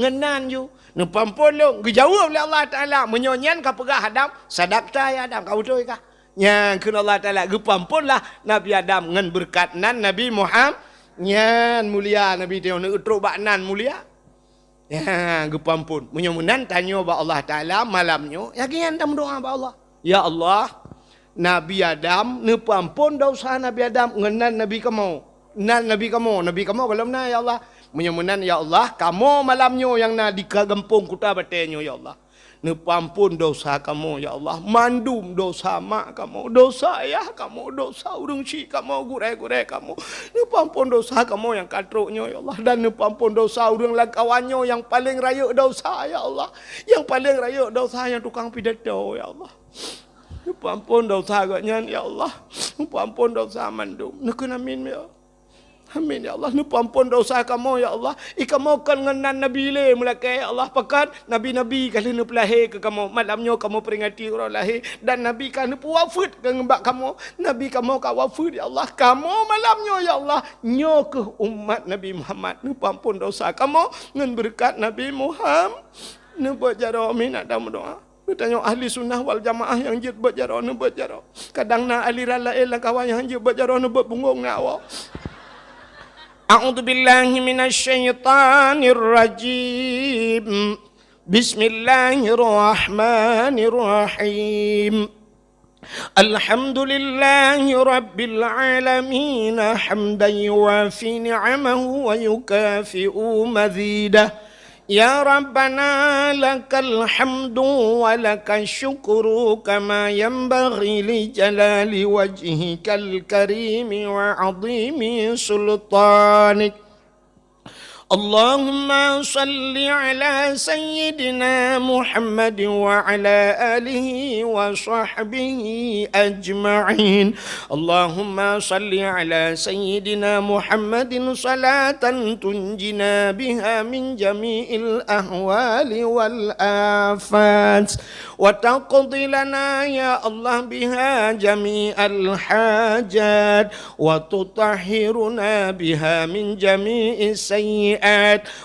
Ngon nan ju. Neupeuamphon lôn. Geujaweueb lé Allah Taala, meunyoe nyan ka peugah Adam, "Sadaqta ya Adam, ka beutôi kah?" Nyan kheun Allah Taala, geupeuamphonlah Nabi Adam ngon beureukat nan Nabi Muhammad. Nyan mulia Nabi teuh, neutrok bak nan mulia. Nyan geupeuamphon. Meunyoe meunan tanyoe bak Allah Taala malam nyoe, yakin tameudoa bak Allah. Ya Allah, Nabi Adam, neupeuamphon desya Nabi Adam ngon nan Nabi kamoe. Nan Nabi kamoe, Nabi kamoe gohlom na, ya Allah. Meunyoe meunan, ya Allah, kamoe malam nyoe nyang na di ka gampông Kuta Batée nyoe, ya Allah. Neupeuamphon desya kamoe, ya Allah. Mandum desya mak kamoe, desya ayah kamoe, desya ureuëng syik kamoe, gurée-gurée kamoe. Neupeuamphon desya kamoe nyang ka trok nyoe, ya Allah. Dan neupeuamphon desya ureuëng lam kawan nyoe nyang paleng rayeuk desya, ya Allah. Nyang paleng rayeuk desya nyang tukang pidato, ya Allah. Neupeuamphon desya gobnyan, ya Allah. Neupeuamphon desya mandum. Neukheun amin, ya Allah. Amin, ya Allah. Neupeuamphon desya kamoe, ya Allah. I kamoe kon ngon nan Nabi lé meulakée, ya Allah. Pakon Nabi-nabi ka lheueh neupeulahé keu kamoe. Malam nyoe kamoe peuringati uroe lahé. Dan Nabi ka neupeuwafeuet keu ngon bak kamoe. Nabi kamoe ka wafeuet, ya Allah. Kamoe malam nyoe, ya Allah. Nyoe kheueh umat Nabi Muhammad. Neupeuamphon desya kamoe ngon beureukat Nabi Muhammad. Neubeuet jaroe, amin, ada meudoa. Geutanyoe ahli sunnah wal jamaah nyang jeuet beuet jaroe, neubeuet jaroe. Kadang na aliran laén lam kawan nyang jeuet beuet jaroe, neubeuet punggong na awak. A'udzubillahi minasyaitonirrajim. Bismillahirrahmanirrahim. Alhamdulillahi rabbil alamin, hamdan yuwafi ni'amahu wa yukafi'u mazidah. Ya Rabbana, lakal hamdu wa lakasy syukru kama yanbaghi li jalali wajhikal karimi wa 'azimi sultanik. Allahumma shalli ala sayyidina Muhammadin wa ala alihi wa sahbihi ajma'in. Allahumma shalli ala sayyidina Muhammadin salatan tunjina biha min jami'il ahwali wal afat, wa taqdi lana, ya Allah, biha jami'al hajat, wa tutahhiruna biha min jami'is sayyi'at,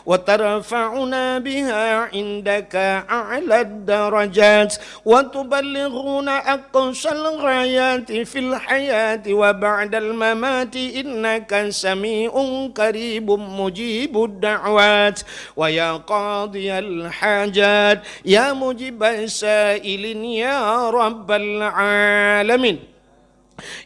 wa tarfa'una biha 'indaka a'lad darajat, wa tuballighuna aqsal ghayati fil hayati wa ba'dal mamati, innaka sami'un qaribun mujibud da'wat, wa ya qadiyal hajat, ya mujibas sa'ilin, ya rabbal alamin.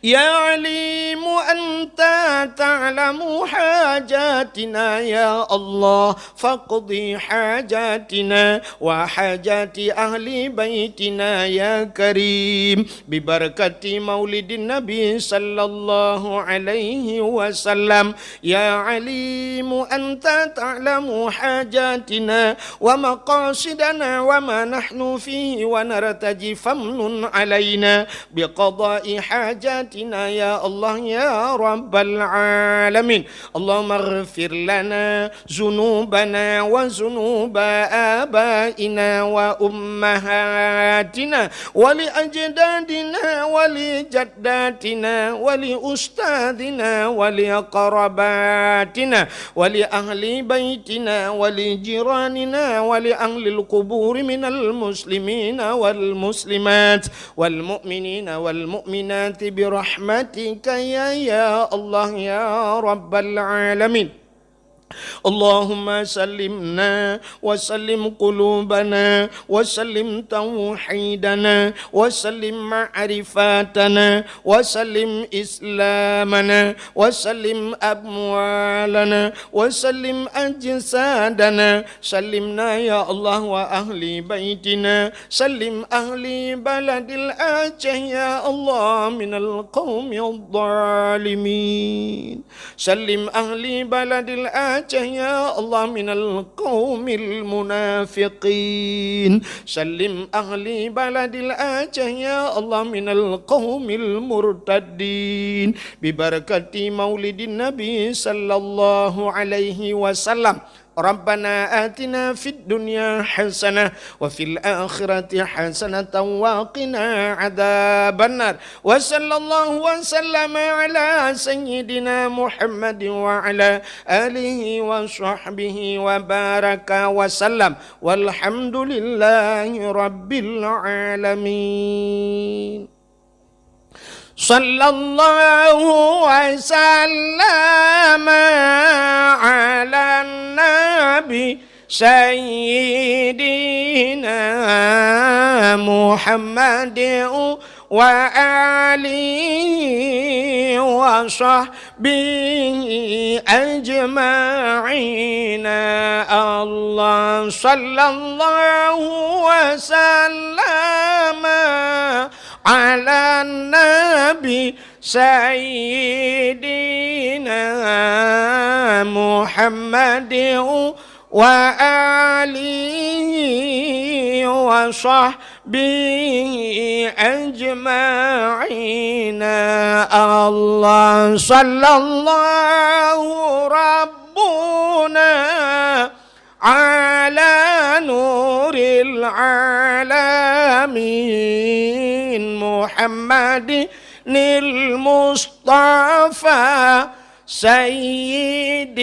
Ya Alimu anta ta'lamu hajatina, ya Allah, faqdi hajatina wa hajati ahli baitina, ya Karim, bi barakati maulidin Nabi sallallahu alaihi wasallam. Ya Alimu anta ta'lamu hajatina wa maqasidana wa ma nahnu fihi wa nartaji, famnun alaina bi qada'i hajatina, ya Allah, ya rabbal alamin. Allahumma ighfir lana zunubana wa zunuba abaina wa ummahatina wa li ajdadina wa li jaddatina wa li ustadzina wa li aqrabatina wa li ahli baitina wa li jiranina wa li ahlil quburi minal muslimina wal muslimat wal mu'minina wal mu'minati برحمتك يا، يا الله يا رب العالمين. اللهم سلمنا وسلم قلوبنا وسلم توحيدنا وسلم معرفتنا وسلم إسلامنا وسلم أموالنا وسلم أجسادنا. سلمنا يا الله وأهل بيتنا. سلم أهل بلد الأعشى يا الله من القوم الظالمين. سلم أهل بلد الأعشى يا الله من القوم المنافقين. سلم أهل بلد الأعشى يا الله من القوم المرتدين. ببركة مولد النبي صلى الله عليه وسلم. ربنا آتنا في الدنيا حسنة وفي الآخرة حسنة وقنا عذاب النار. وصلى الله وسلم على سيدنا محمد وعلى آله وصحبه وبارك وسلم. والحمد لله رب العالمين. صلى الله وسلم على النبي سيدنا محمد وآله وصحبه أجمعين. الله صلى الله وسلم على النبي سيدنا محمد وآله وصحبه أجمعين. الله صلى الله ربنا على نور العالمين محمد المصطفى سيد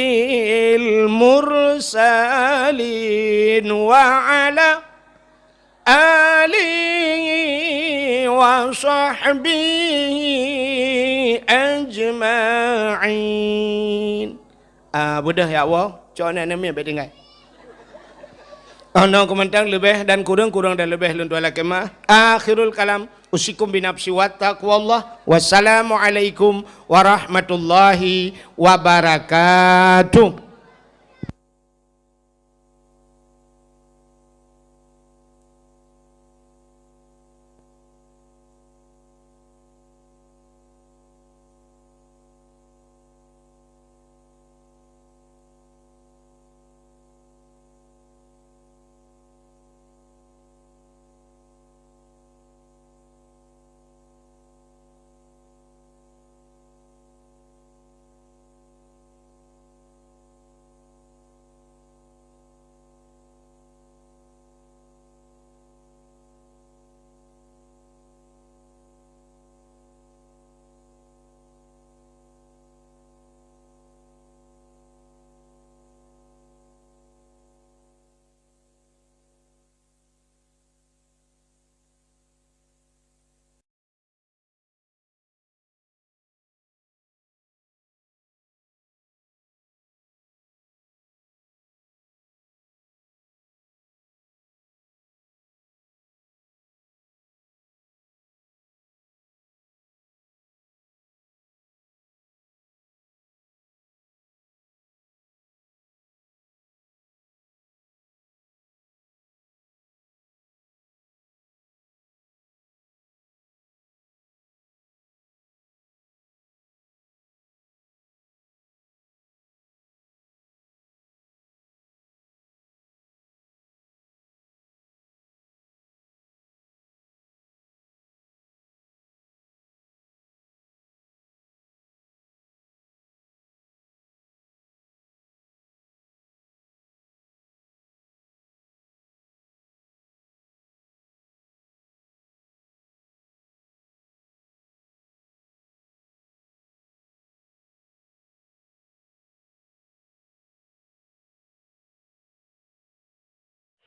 المرسلين وعلى آله وصحبه أجمعين. Ah, beudôh ya Allah, cok aneuk namiet bèk tinggai. Oh, nyoe keumantang leubeh dan kureueng, kureueng dan leubeh lôn tuan lakèe meu'ah. Akhirul kalam, usikum binafsi wa taqwallah. Wassalamualaikum warahmatullahi wabarakatuh.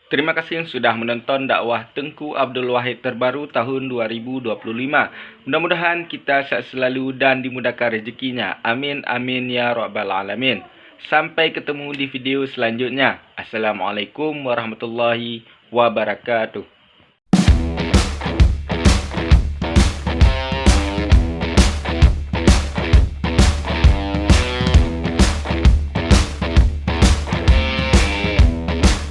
Terima kasih sudah menonton dakwah Teungku Abdul Wahid terbaru tahun dua ribu dua puluh lima. Mudah-mudahan kita sehat selalu dan dimudahkan rezekinya. Amin, amin, ya rabbal alamin. Sampai ketemu di video selanjutnya. Assalamualaikum warahmatullahi wabarakatuh.